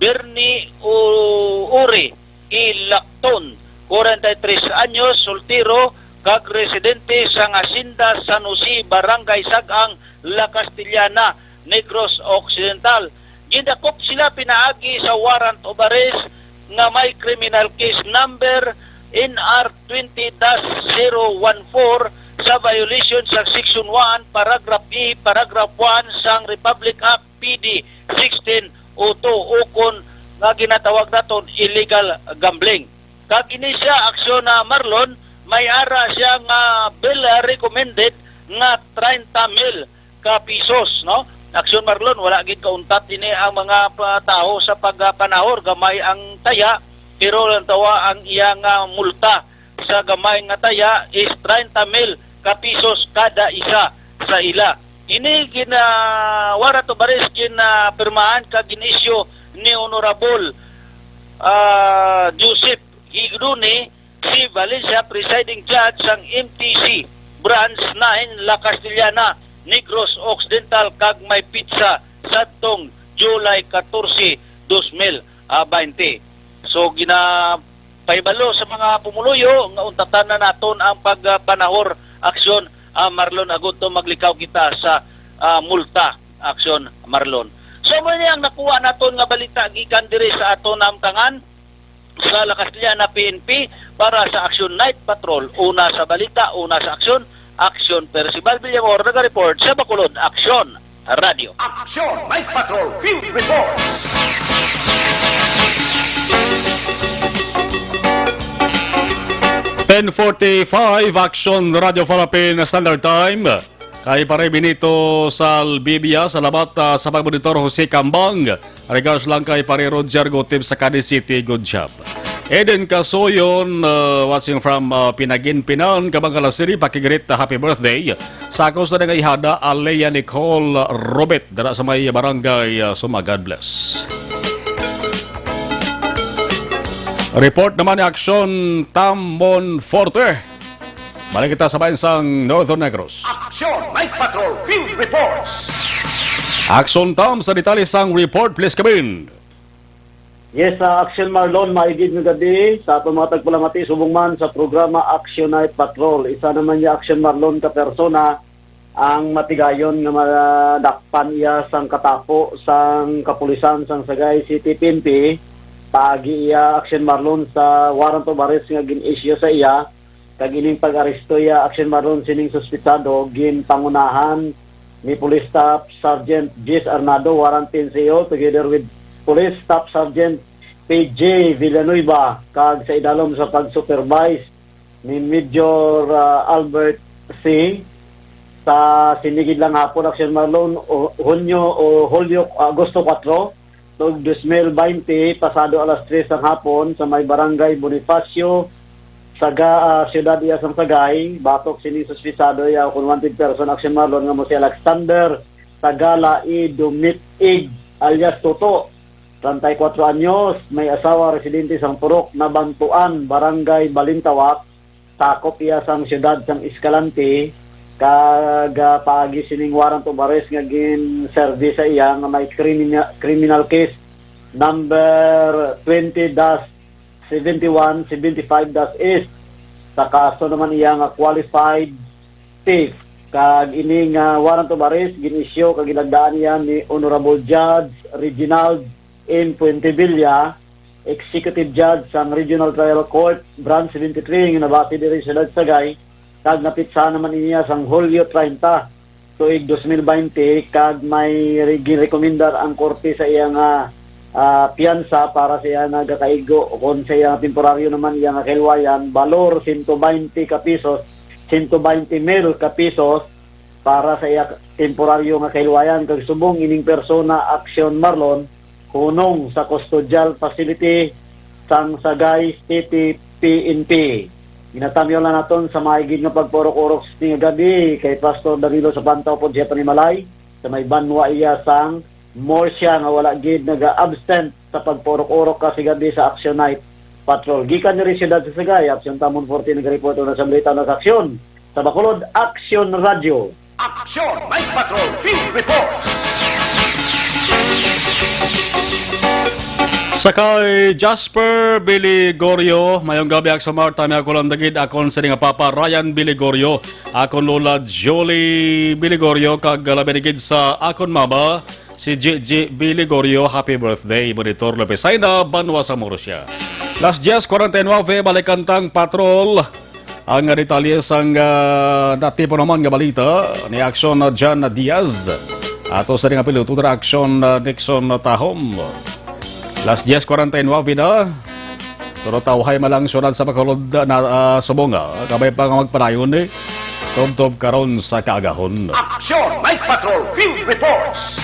Bernie U-, Uri, E. Lacton, kwarenta y tres anyos, soltero, kag residente sa Hacienda San Jose, Barangay Sag-ang, La Castellana, Negros Occidental. Gindakop sila pinaagi sa warrant of arrest nga may criminal case number N R twenty dash zero one four sa violation sa Section one, Paragraph E, Paragraph one sang Republic Act P D sixteen oh two, ukon nga ginatawag naton illegal gambling. Kag ini siya, Aksyon, ah, Marlon, may ara siya nga bail recommended nga treinta mil ka pisos, no? Aksyon, Marlon, wala gid kauntat ini ang mga pa-, tawo sa pagpanahor, gamay ang taya, pero lang tawa ang iyang, ah, multa sa gamay nga taya is treinta mil ka pisos kada isa sa ila. Ini gina-, warrant of arrest ginapirmahan kag gin-issue ni Honorable ah, Joseph Gigduni, si Valencia, presiding judge sang M T C Branch nine, La Castellana, Negros Occidental, kag may pitsa sadtong July katorse, dos mil baynte. So, ginapahibalo sa mga pumuluyo nga untatan na naton ang pagpanahor aksyon, ah, Marlon, agud to maglikaw kita sa, ah, multa aksyon, Marlon. So, mo ni ang nakuha naton nga balita gikan diri sa aton namtangan sa La Castellana P N P para sa Action Night Patrol. Una sa balita, una sa aksyon, Action Percival Villamor, nag-report sa Bacolod Action Radio. Action Night Patrol Field Report. Ten forty-five, Action Radio Philippine Standard Time. Kay Pare Benito Salbibia, salamat, ah, sa pagmonitor, Jose Cambang. Regards lang kay Pare Roger Gutib sa Cadiz City. Good job. Eden Kasoyon, uh, watching from, uh, Pinaginpinan, Kabangala City, pakigreet, uh, happy birthday sa ako sa nangayhada, Alea Nicole Robet, dara sa may barangay, uh, Suma. God bless. Report naman ni Action Tam Monforte. Balik kita sa bayan sang Northern Negros. Action Night Patrol Field Reports. Action Tam, sa detalye sang report, please come in. Yes, ah, Action Marlon, maigid nga gabi sa aton mga tagpalamati subong man sa programa Action Night Patrol. Isa naman niya Action Marlon ka persona ang matigayon nga madakpan iya sang katapo sang kapulisan sang Sagay City P N P. Paagi iya Action Marlon sa warrant of arrest nga gin-issue sa iya, kag ining pag-aresto iya Action Marlon sining suspitsado ginpangunahan ni Police Staff Sergeant Jis Arnado, Warrant ten C O, together with Police Staff Sergeant P J Villanueva, kag sa idalom sa pag-supervise ni Major, ah, Albert C. Sa sinigid lang hapon, Action Marlon, o Hunyo o Hulyo, Agosto kuwatro, tuig dos mil baynte, pasado alas tres sang hapon, sa may Barangay Bonifacio, Saga, ah, siyudad iya sang Sagay, batok sini suspitsado iya kon wanted person, Action Marlon, nga mo si Alexander Tagala E. Dumitig alias Toto, treinta y cuatro anyos, may asawa, residente sang Purok Nabantuan, Barangay Balintawak, sakop iya sang siyudad sang Escalante, kag, ah, paagi sining warrant of arrest nga ginserbi sa iya nga may krimina-, criminal case number twenty dash seventy-one seventy-five dash S, sa kaso naman iya nga qualified thief. Kag ini nga warrant of arrest gin-issue kag ginagdaan niya ni Honorable Judge Reginald M. Fuentevilla, Executive Judge sang Regional Trial Court Branch seventy-three nga nabase diri sa Siyudad Sagay, kag napitsa naman niya sang Hulyo treinta, tuig dos mil baynte, kag may re-, ginrekomendar ang korte sa iya nga, ah, piyansa para sa iya nga gakaigo, o kon sa iya nga temporaryo naman, iya nga kahilwayan, balor sento baynte ka pisos, sento baynte mil ka pisos para sa iya temporaryo nga kahilwayan, kag subong ining persona, Action Marlon, hunong sa custodial facility sang Sagay City P N P. Ginatamyaw lang naton sa maigid nga pagpaurok-urok sini nga gabi kay Pastor Danilo Sapanta upod siya panimalay sa may banwa iya sang Murcia nga wala gid naga-absent sa pagpaurok-urok ka si gabi sa Action Night Patrol. Gikan diri siyudad sa Sagay, Action Tam Monforte nagareport una sa balita na sa Aksyon. Sa Bacolod, Action Radio. Action Night Patrol Field Report. Sa kay Jasper Biligorio, mayong gabi, Action Marlon, kami ako lang dagid, akon sini nga papa, Ryan Biligorio, akon lola, Julie Biligorio, kag labi na gid sa akon mama, si Gigi Biligorio. Happy birthday, Monitor Lopez Saina, banwa sa Murcia. Las diez cuarenta y nueve, balikan tang patrol. Ang detalye sang, ah, natipon naman nga balita ni Action John Diaz. Ato sa nga piloto na Action, ah, Nixon Tahom. Las diez cuarenta y nueve na. Pero tawhay man lang siyudad sa Bacolod na, ah, subong, ah, kabay pa nga magpadayon, eh. Tubtob karon sa kaagahon. Action Night Patrol Field Reports.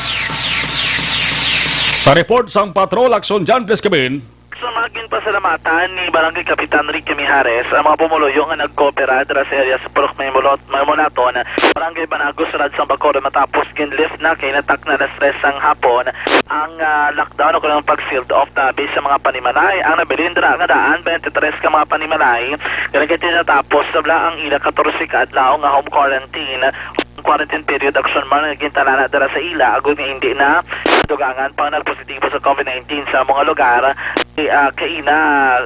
Sa report sang Patrol, Action John, please come in. Sa mga ginpasalamatan ni Barangay Kapitan Ricky Mijares ang mga pumuluyo nga nagkoopera dira sa area sa Purok Maymulot, Maymulaton, Barangay Banago, Siyudad sang Bacolod, matapos gin-lift na kay natakna alas tres sang hapon ang, ah, lockdown o kanang pag-sealed off tabi sa mga panimalay. Ang nabilin dira nga daan twenty-three ka mga panimalay, gani kay tinatapos na bala ang ila katorse ka adlaw nga home quarantine. Ang quarantine period, aksyon man nga gintalana dira sa ila, agod nga hindi na dugangan pang nagpositibo sa COVID nineteen sa mga lugar, eh, ah, kaina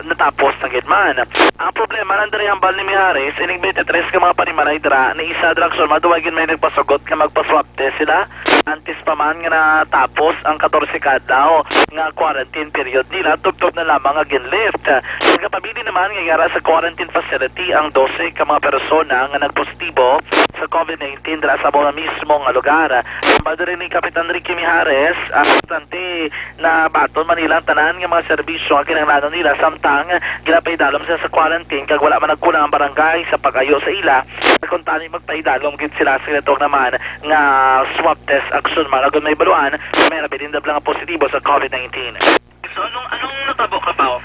natapos na gid man. Ang problema lang diri, hambal ni Mijares, ining twenty-three ka mga panimalay dira, ni isa dira, aksyon man, duwa gid may nagpasugot nga magpa-swab test sila antes pa man nga natapos ang katorse ka adlaw nga quarantine period nila, tubtob na lamang nga gin-lift. Nagapabilin naman nga yara sa quarantine facility ang dose ka mga persona nga nagpositibo sa COVID nineteen dira sa amo mismo nga lugar. Hambal diri ni Kapitan Ricky Mijares, ang importante na baton man nila ang tanan nga mga serbisyo nga kinahanglanon nila, samtang ginapaidalom sila sa quarantine, kag wala man nagkulang ang barangay sa pag-ayo sa ila. Kuntani, magpaidalom gid sila sa ginatawag naman nga swab test, aksyon man, agud may baluan may nabilin na bala nga positibo sa COVID nineteen. So, anong, anong natabo ka, Pao?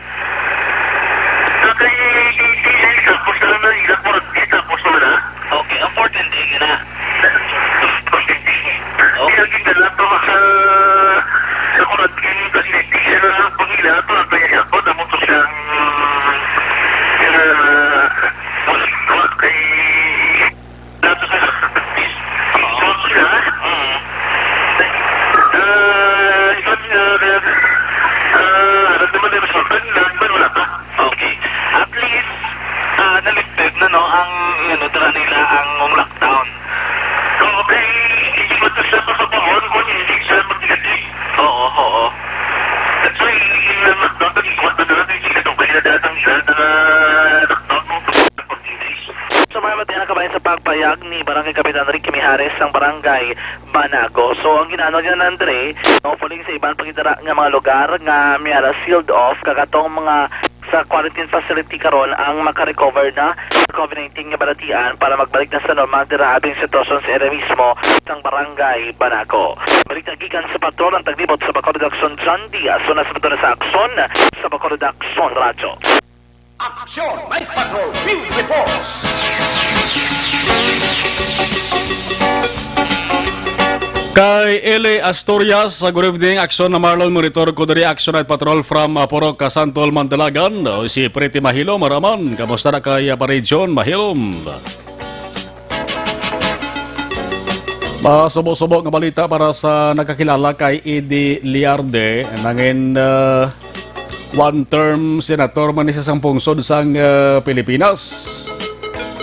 Sa kay T L, tapos na lang na ila, fourteen, tapos na na. Okay, ang fourteen day ka na. Fourteen day. Okay. Ang ginala to sa, sa quarantine, kasi T L na lang pang ila, to ang kaya ako, damo to siyang, ah, kay Dato sa, dato sila. Mm. Ah, ikaw, ah, ah, alam naman na resulta nila, di ba, wala pa? Okay. At least, ah, na-lifted na, no, ang, ano, dira nila, ang lockdown. Oo, kay, hindi pa to sa pagkabuon, kung hindi sila mag-negative. Oo, oo. That's why, yung lockdown, hindi ko pa talaga, hindi ka itong kaya datang nila, na lockdown mo. Sa mga matiyan na kabahin sa pagpayag ni Barangay Kapitan Ricky Mijares sang Barangay Banago. So, ang ginano niya, Andre, no, following sa iban pagidara nga mga lugar nga may ara sealed off, kag atong mga sa quarantine facility karon ang makarecover na sa COVID nineteen nga balatian para magbalik na sa normal dira abing sitwasyon sa area mismo sang Barangay Banago. Balik na gikan sa patrol ang taglibot sa Bacolod Aksyon, John Diaz, una sa patrol sa Aksyon sa Bacolod Aksyon Radyo. Aksyon Night Patrol Field Reports. Kay Eli Asturias, good evening. Aksyon na Marlon, monitor ko diri, Aksyon Night Patrol from, uh, Purok Santol, Mandalagan. O, si Pretty Mahilom, maraman. Kamusta na kay, uh, pa-region, Mahilom? Masubo-subo nga balita para sa nakakilala kay Eddie Liarde, nangin, uh, one-term senator man ni sa sang pungsod sang, ah, Pilipinas.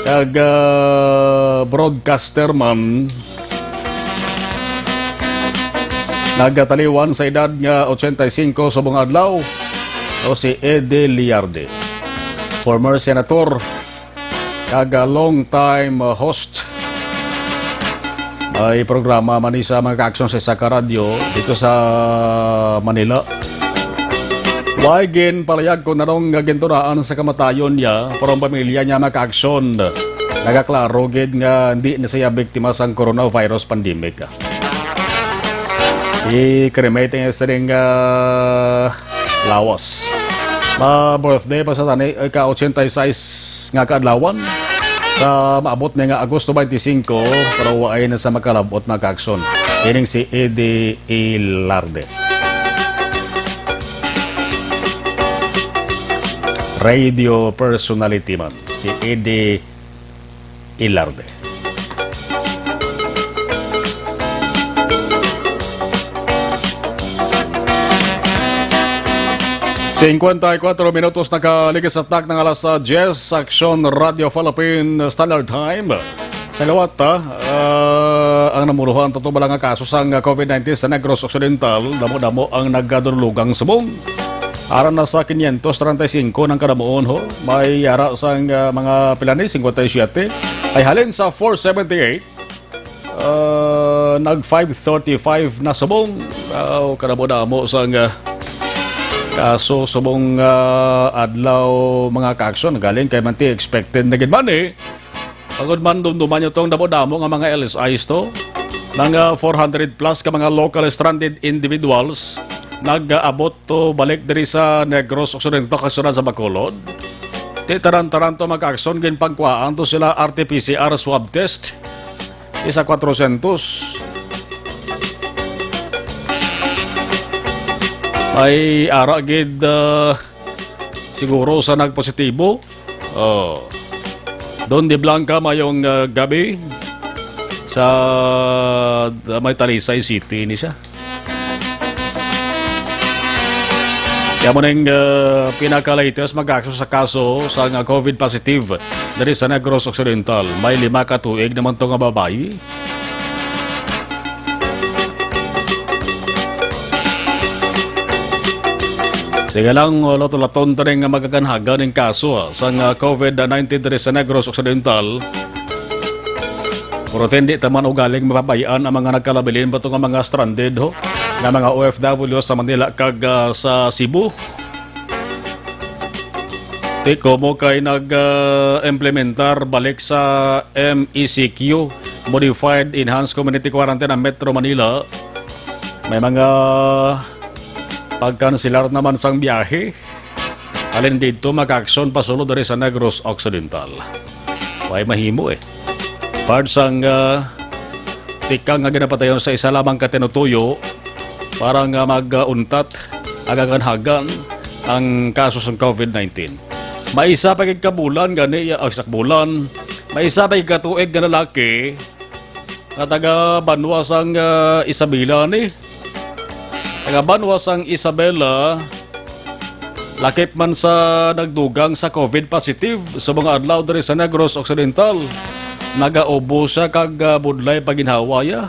Kag, ah, broadcaster man. Nagataliwan sa edad nga ochenta y cinco subong adlaw, o si Eddie Liarde, former senator kag, ah, long time, ah, host. May programa man ni sa mga kaaksyon sa isa ka radyo dito sa Manila. Way ginpalayag kon ano nga gintunaan sa kamatayon niya, pero ang pamilya niya, mga kaaksyon, nagaklaro gid nga hindi na siya biktima sang coronavirus pandemic. I-cremate niya sining, ah, lawas. Ma-birthday pa sa tani, ika ochenta y seis nga kaadlawan. Sa maabot na nga Agosto twenty-five, pero waay na sa makalabot, mga kaaksyon. Ining si Eddie Ilarde. Radio personality man, si Eddie Ilarde. Singkwenta y kuwatro minutos nakaligis sa tak ng alas, ah, diyes, Aksyon Radio Philippine Standard Time. Sa liwat, ah, ah, ang namuluhan, tuto bala nga kaso sang, ah, COVID nineteen sa Negros Occidental, damo-damo ang nagkadulugang subong. Aron na sa quinientos treinta y cinco ng kadamuon, ho. May yara sang, ah, mga pila ni, cincuenta y siete. Ay halin sa four seventy-eight, ah, nag five thirty-five na subong. Wow, kadamo-damo sang, ah, kaso subong, ah, adlaw, mga kaaksyon. Galing kay manti expected na gid man, eh. Bangod man, dumduman nyo tong damo-damo nga mga L S Is to. Mga four hundred plus ka mga local stranded individuals nag-abot to balik diri sa Negros Occidental, kag syudad sa Bacolod. Ti tanan-tanan to magkaaksyon, ginpangkuhaan to sila R T P C R swab test. Isa kwatrosyentos. May ara gid, ah, siguro sa nagpositibo. Oh. Don De Blanca, mayong, ah, gabi. Sa, ah, may Talisay City ni siya. Kaya mo ning, ah, pinaka-latest mag-aksyon sa kaso sa nga covid positive diri sa Negros Occidental. May lima ka tuig naman to nga babayi. Sige lang, uh, laton-laton ta rin nga magaganhagan ning kaso, ah, sang, ah, covid nineteen diri sa Negros Occidental. Pero hindi ta man ugaling mapabayaan ang mga nagkalabilin ba to nga mga stranded, ho, nga mga O F W sa Manila kag, ah, sa Cebu. Ti komo kay nag, ah, implementar balik sa M E C Q, Modified Enhanced Community Quarantine ang Metro Manila. May mga pagkansilar naman sang biyahe. Halin didto, makaaksyon pasulod diri sa Negros Occidental. Way mahimo, eh. Part sang, ah, tikang nga ginapatayon sa isa lamang ka tinutuyo para nga mag-untat, agaganhagan ang kaso sang covid nineteen. May isa pa gid ka bulan gani, ah, isa ka bulan, may isa pa gid ka tuig nga lalaki nga taga banwa sang, ah, Isabela ni. Taga banwa sang Isabela, lakip man sa nagdugang sa covid positive sa mga adlaw diri sa Negros Occidental, nagaubo siya kag, ah, budlay pa ginhawa iya.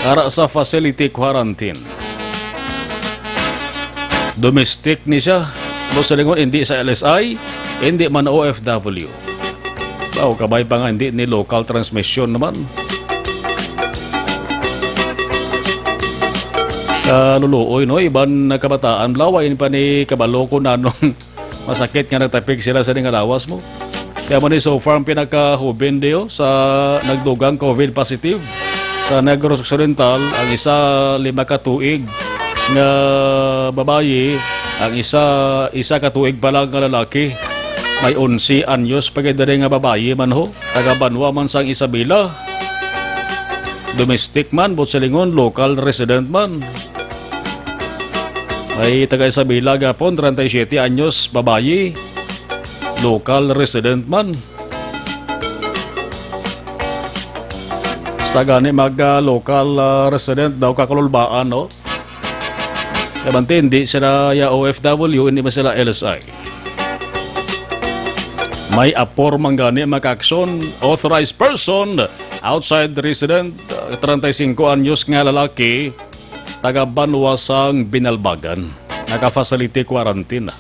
Ara sa facility quarantine. Domestic ni siya. Mo sa lingon, hindi sa L S I, hindi man O F W. Wow, kabay pa nga hindi ni local transmission naman. Kaluluoy, no? Iban na kabataan, laway pa ni kabalo kung anong masakit nga nagtapig sila sa ning lawas mo. Kaya mo ni so far ang pinakahubin diyo sa nagdugang covid positive sa Negros Occidental, ang isa lima ka tuig nga babayi, ang isa, isa ka tuig pa lang nga lalaki. May onse anyos pa gid diri nga babayi man ho, taga banwa man sang Isabela. Domestic man, buot silingon, local resident man. May taga Isabela gapon, treinta y siete anyos, babayi, local resident man. Basta gani mag, ah, local, ah, resident daw kakululbaan, no? Kaya bante, hindi sila ya O F W, hindi man sila L S I. May apor man gani makaaksyon, authorized person, outside resident, uh, treinta y cinco anyos nga lalaki, taga banwa sang Binalbagan, naka-facility quarantine.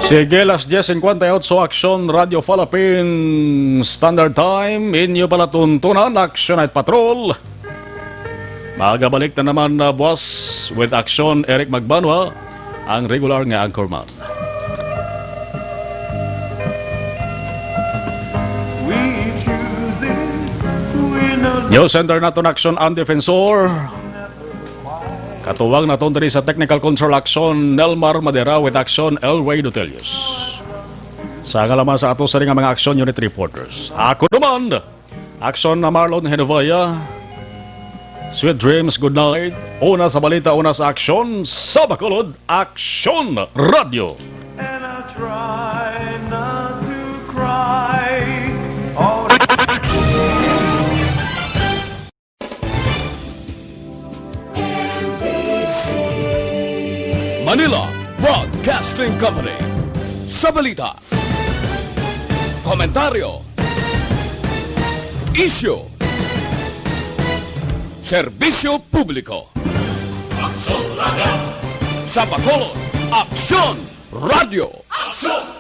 Sige, las diez cincuenta y ocho, Aksyon Radio Philippines Standard Time. Inyo palatuntunan, Action Night Patrol. Magabalik na naman na buwas with Action Eric Magbanwa, ang regular nga anchorman. News Center naton, Action ang Defensor. Katuwang naton diri sa technical control, Action Nelmar Madera, with Action Elway Dutelius. Sa ngalaman sa ato sa mga Action Unit reporters, ako naman, Action na Marlon Genovia. Sweet dreams, good night. Una sa balita, una sa aksyon, sa Bacolod, Aksyon Radio. And I try not to cry. All Manila Broadcasting Company. Sa balita, komentaryo, isyu, serbisyo publiko. Aksyon Radio. Sa Bacolod, Aksyon Radio. Aksyon!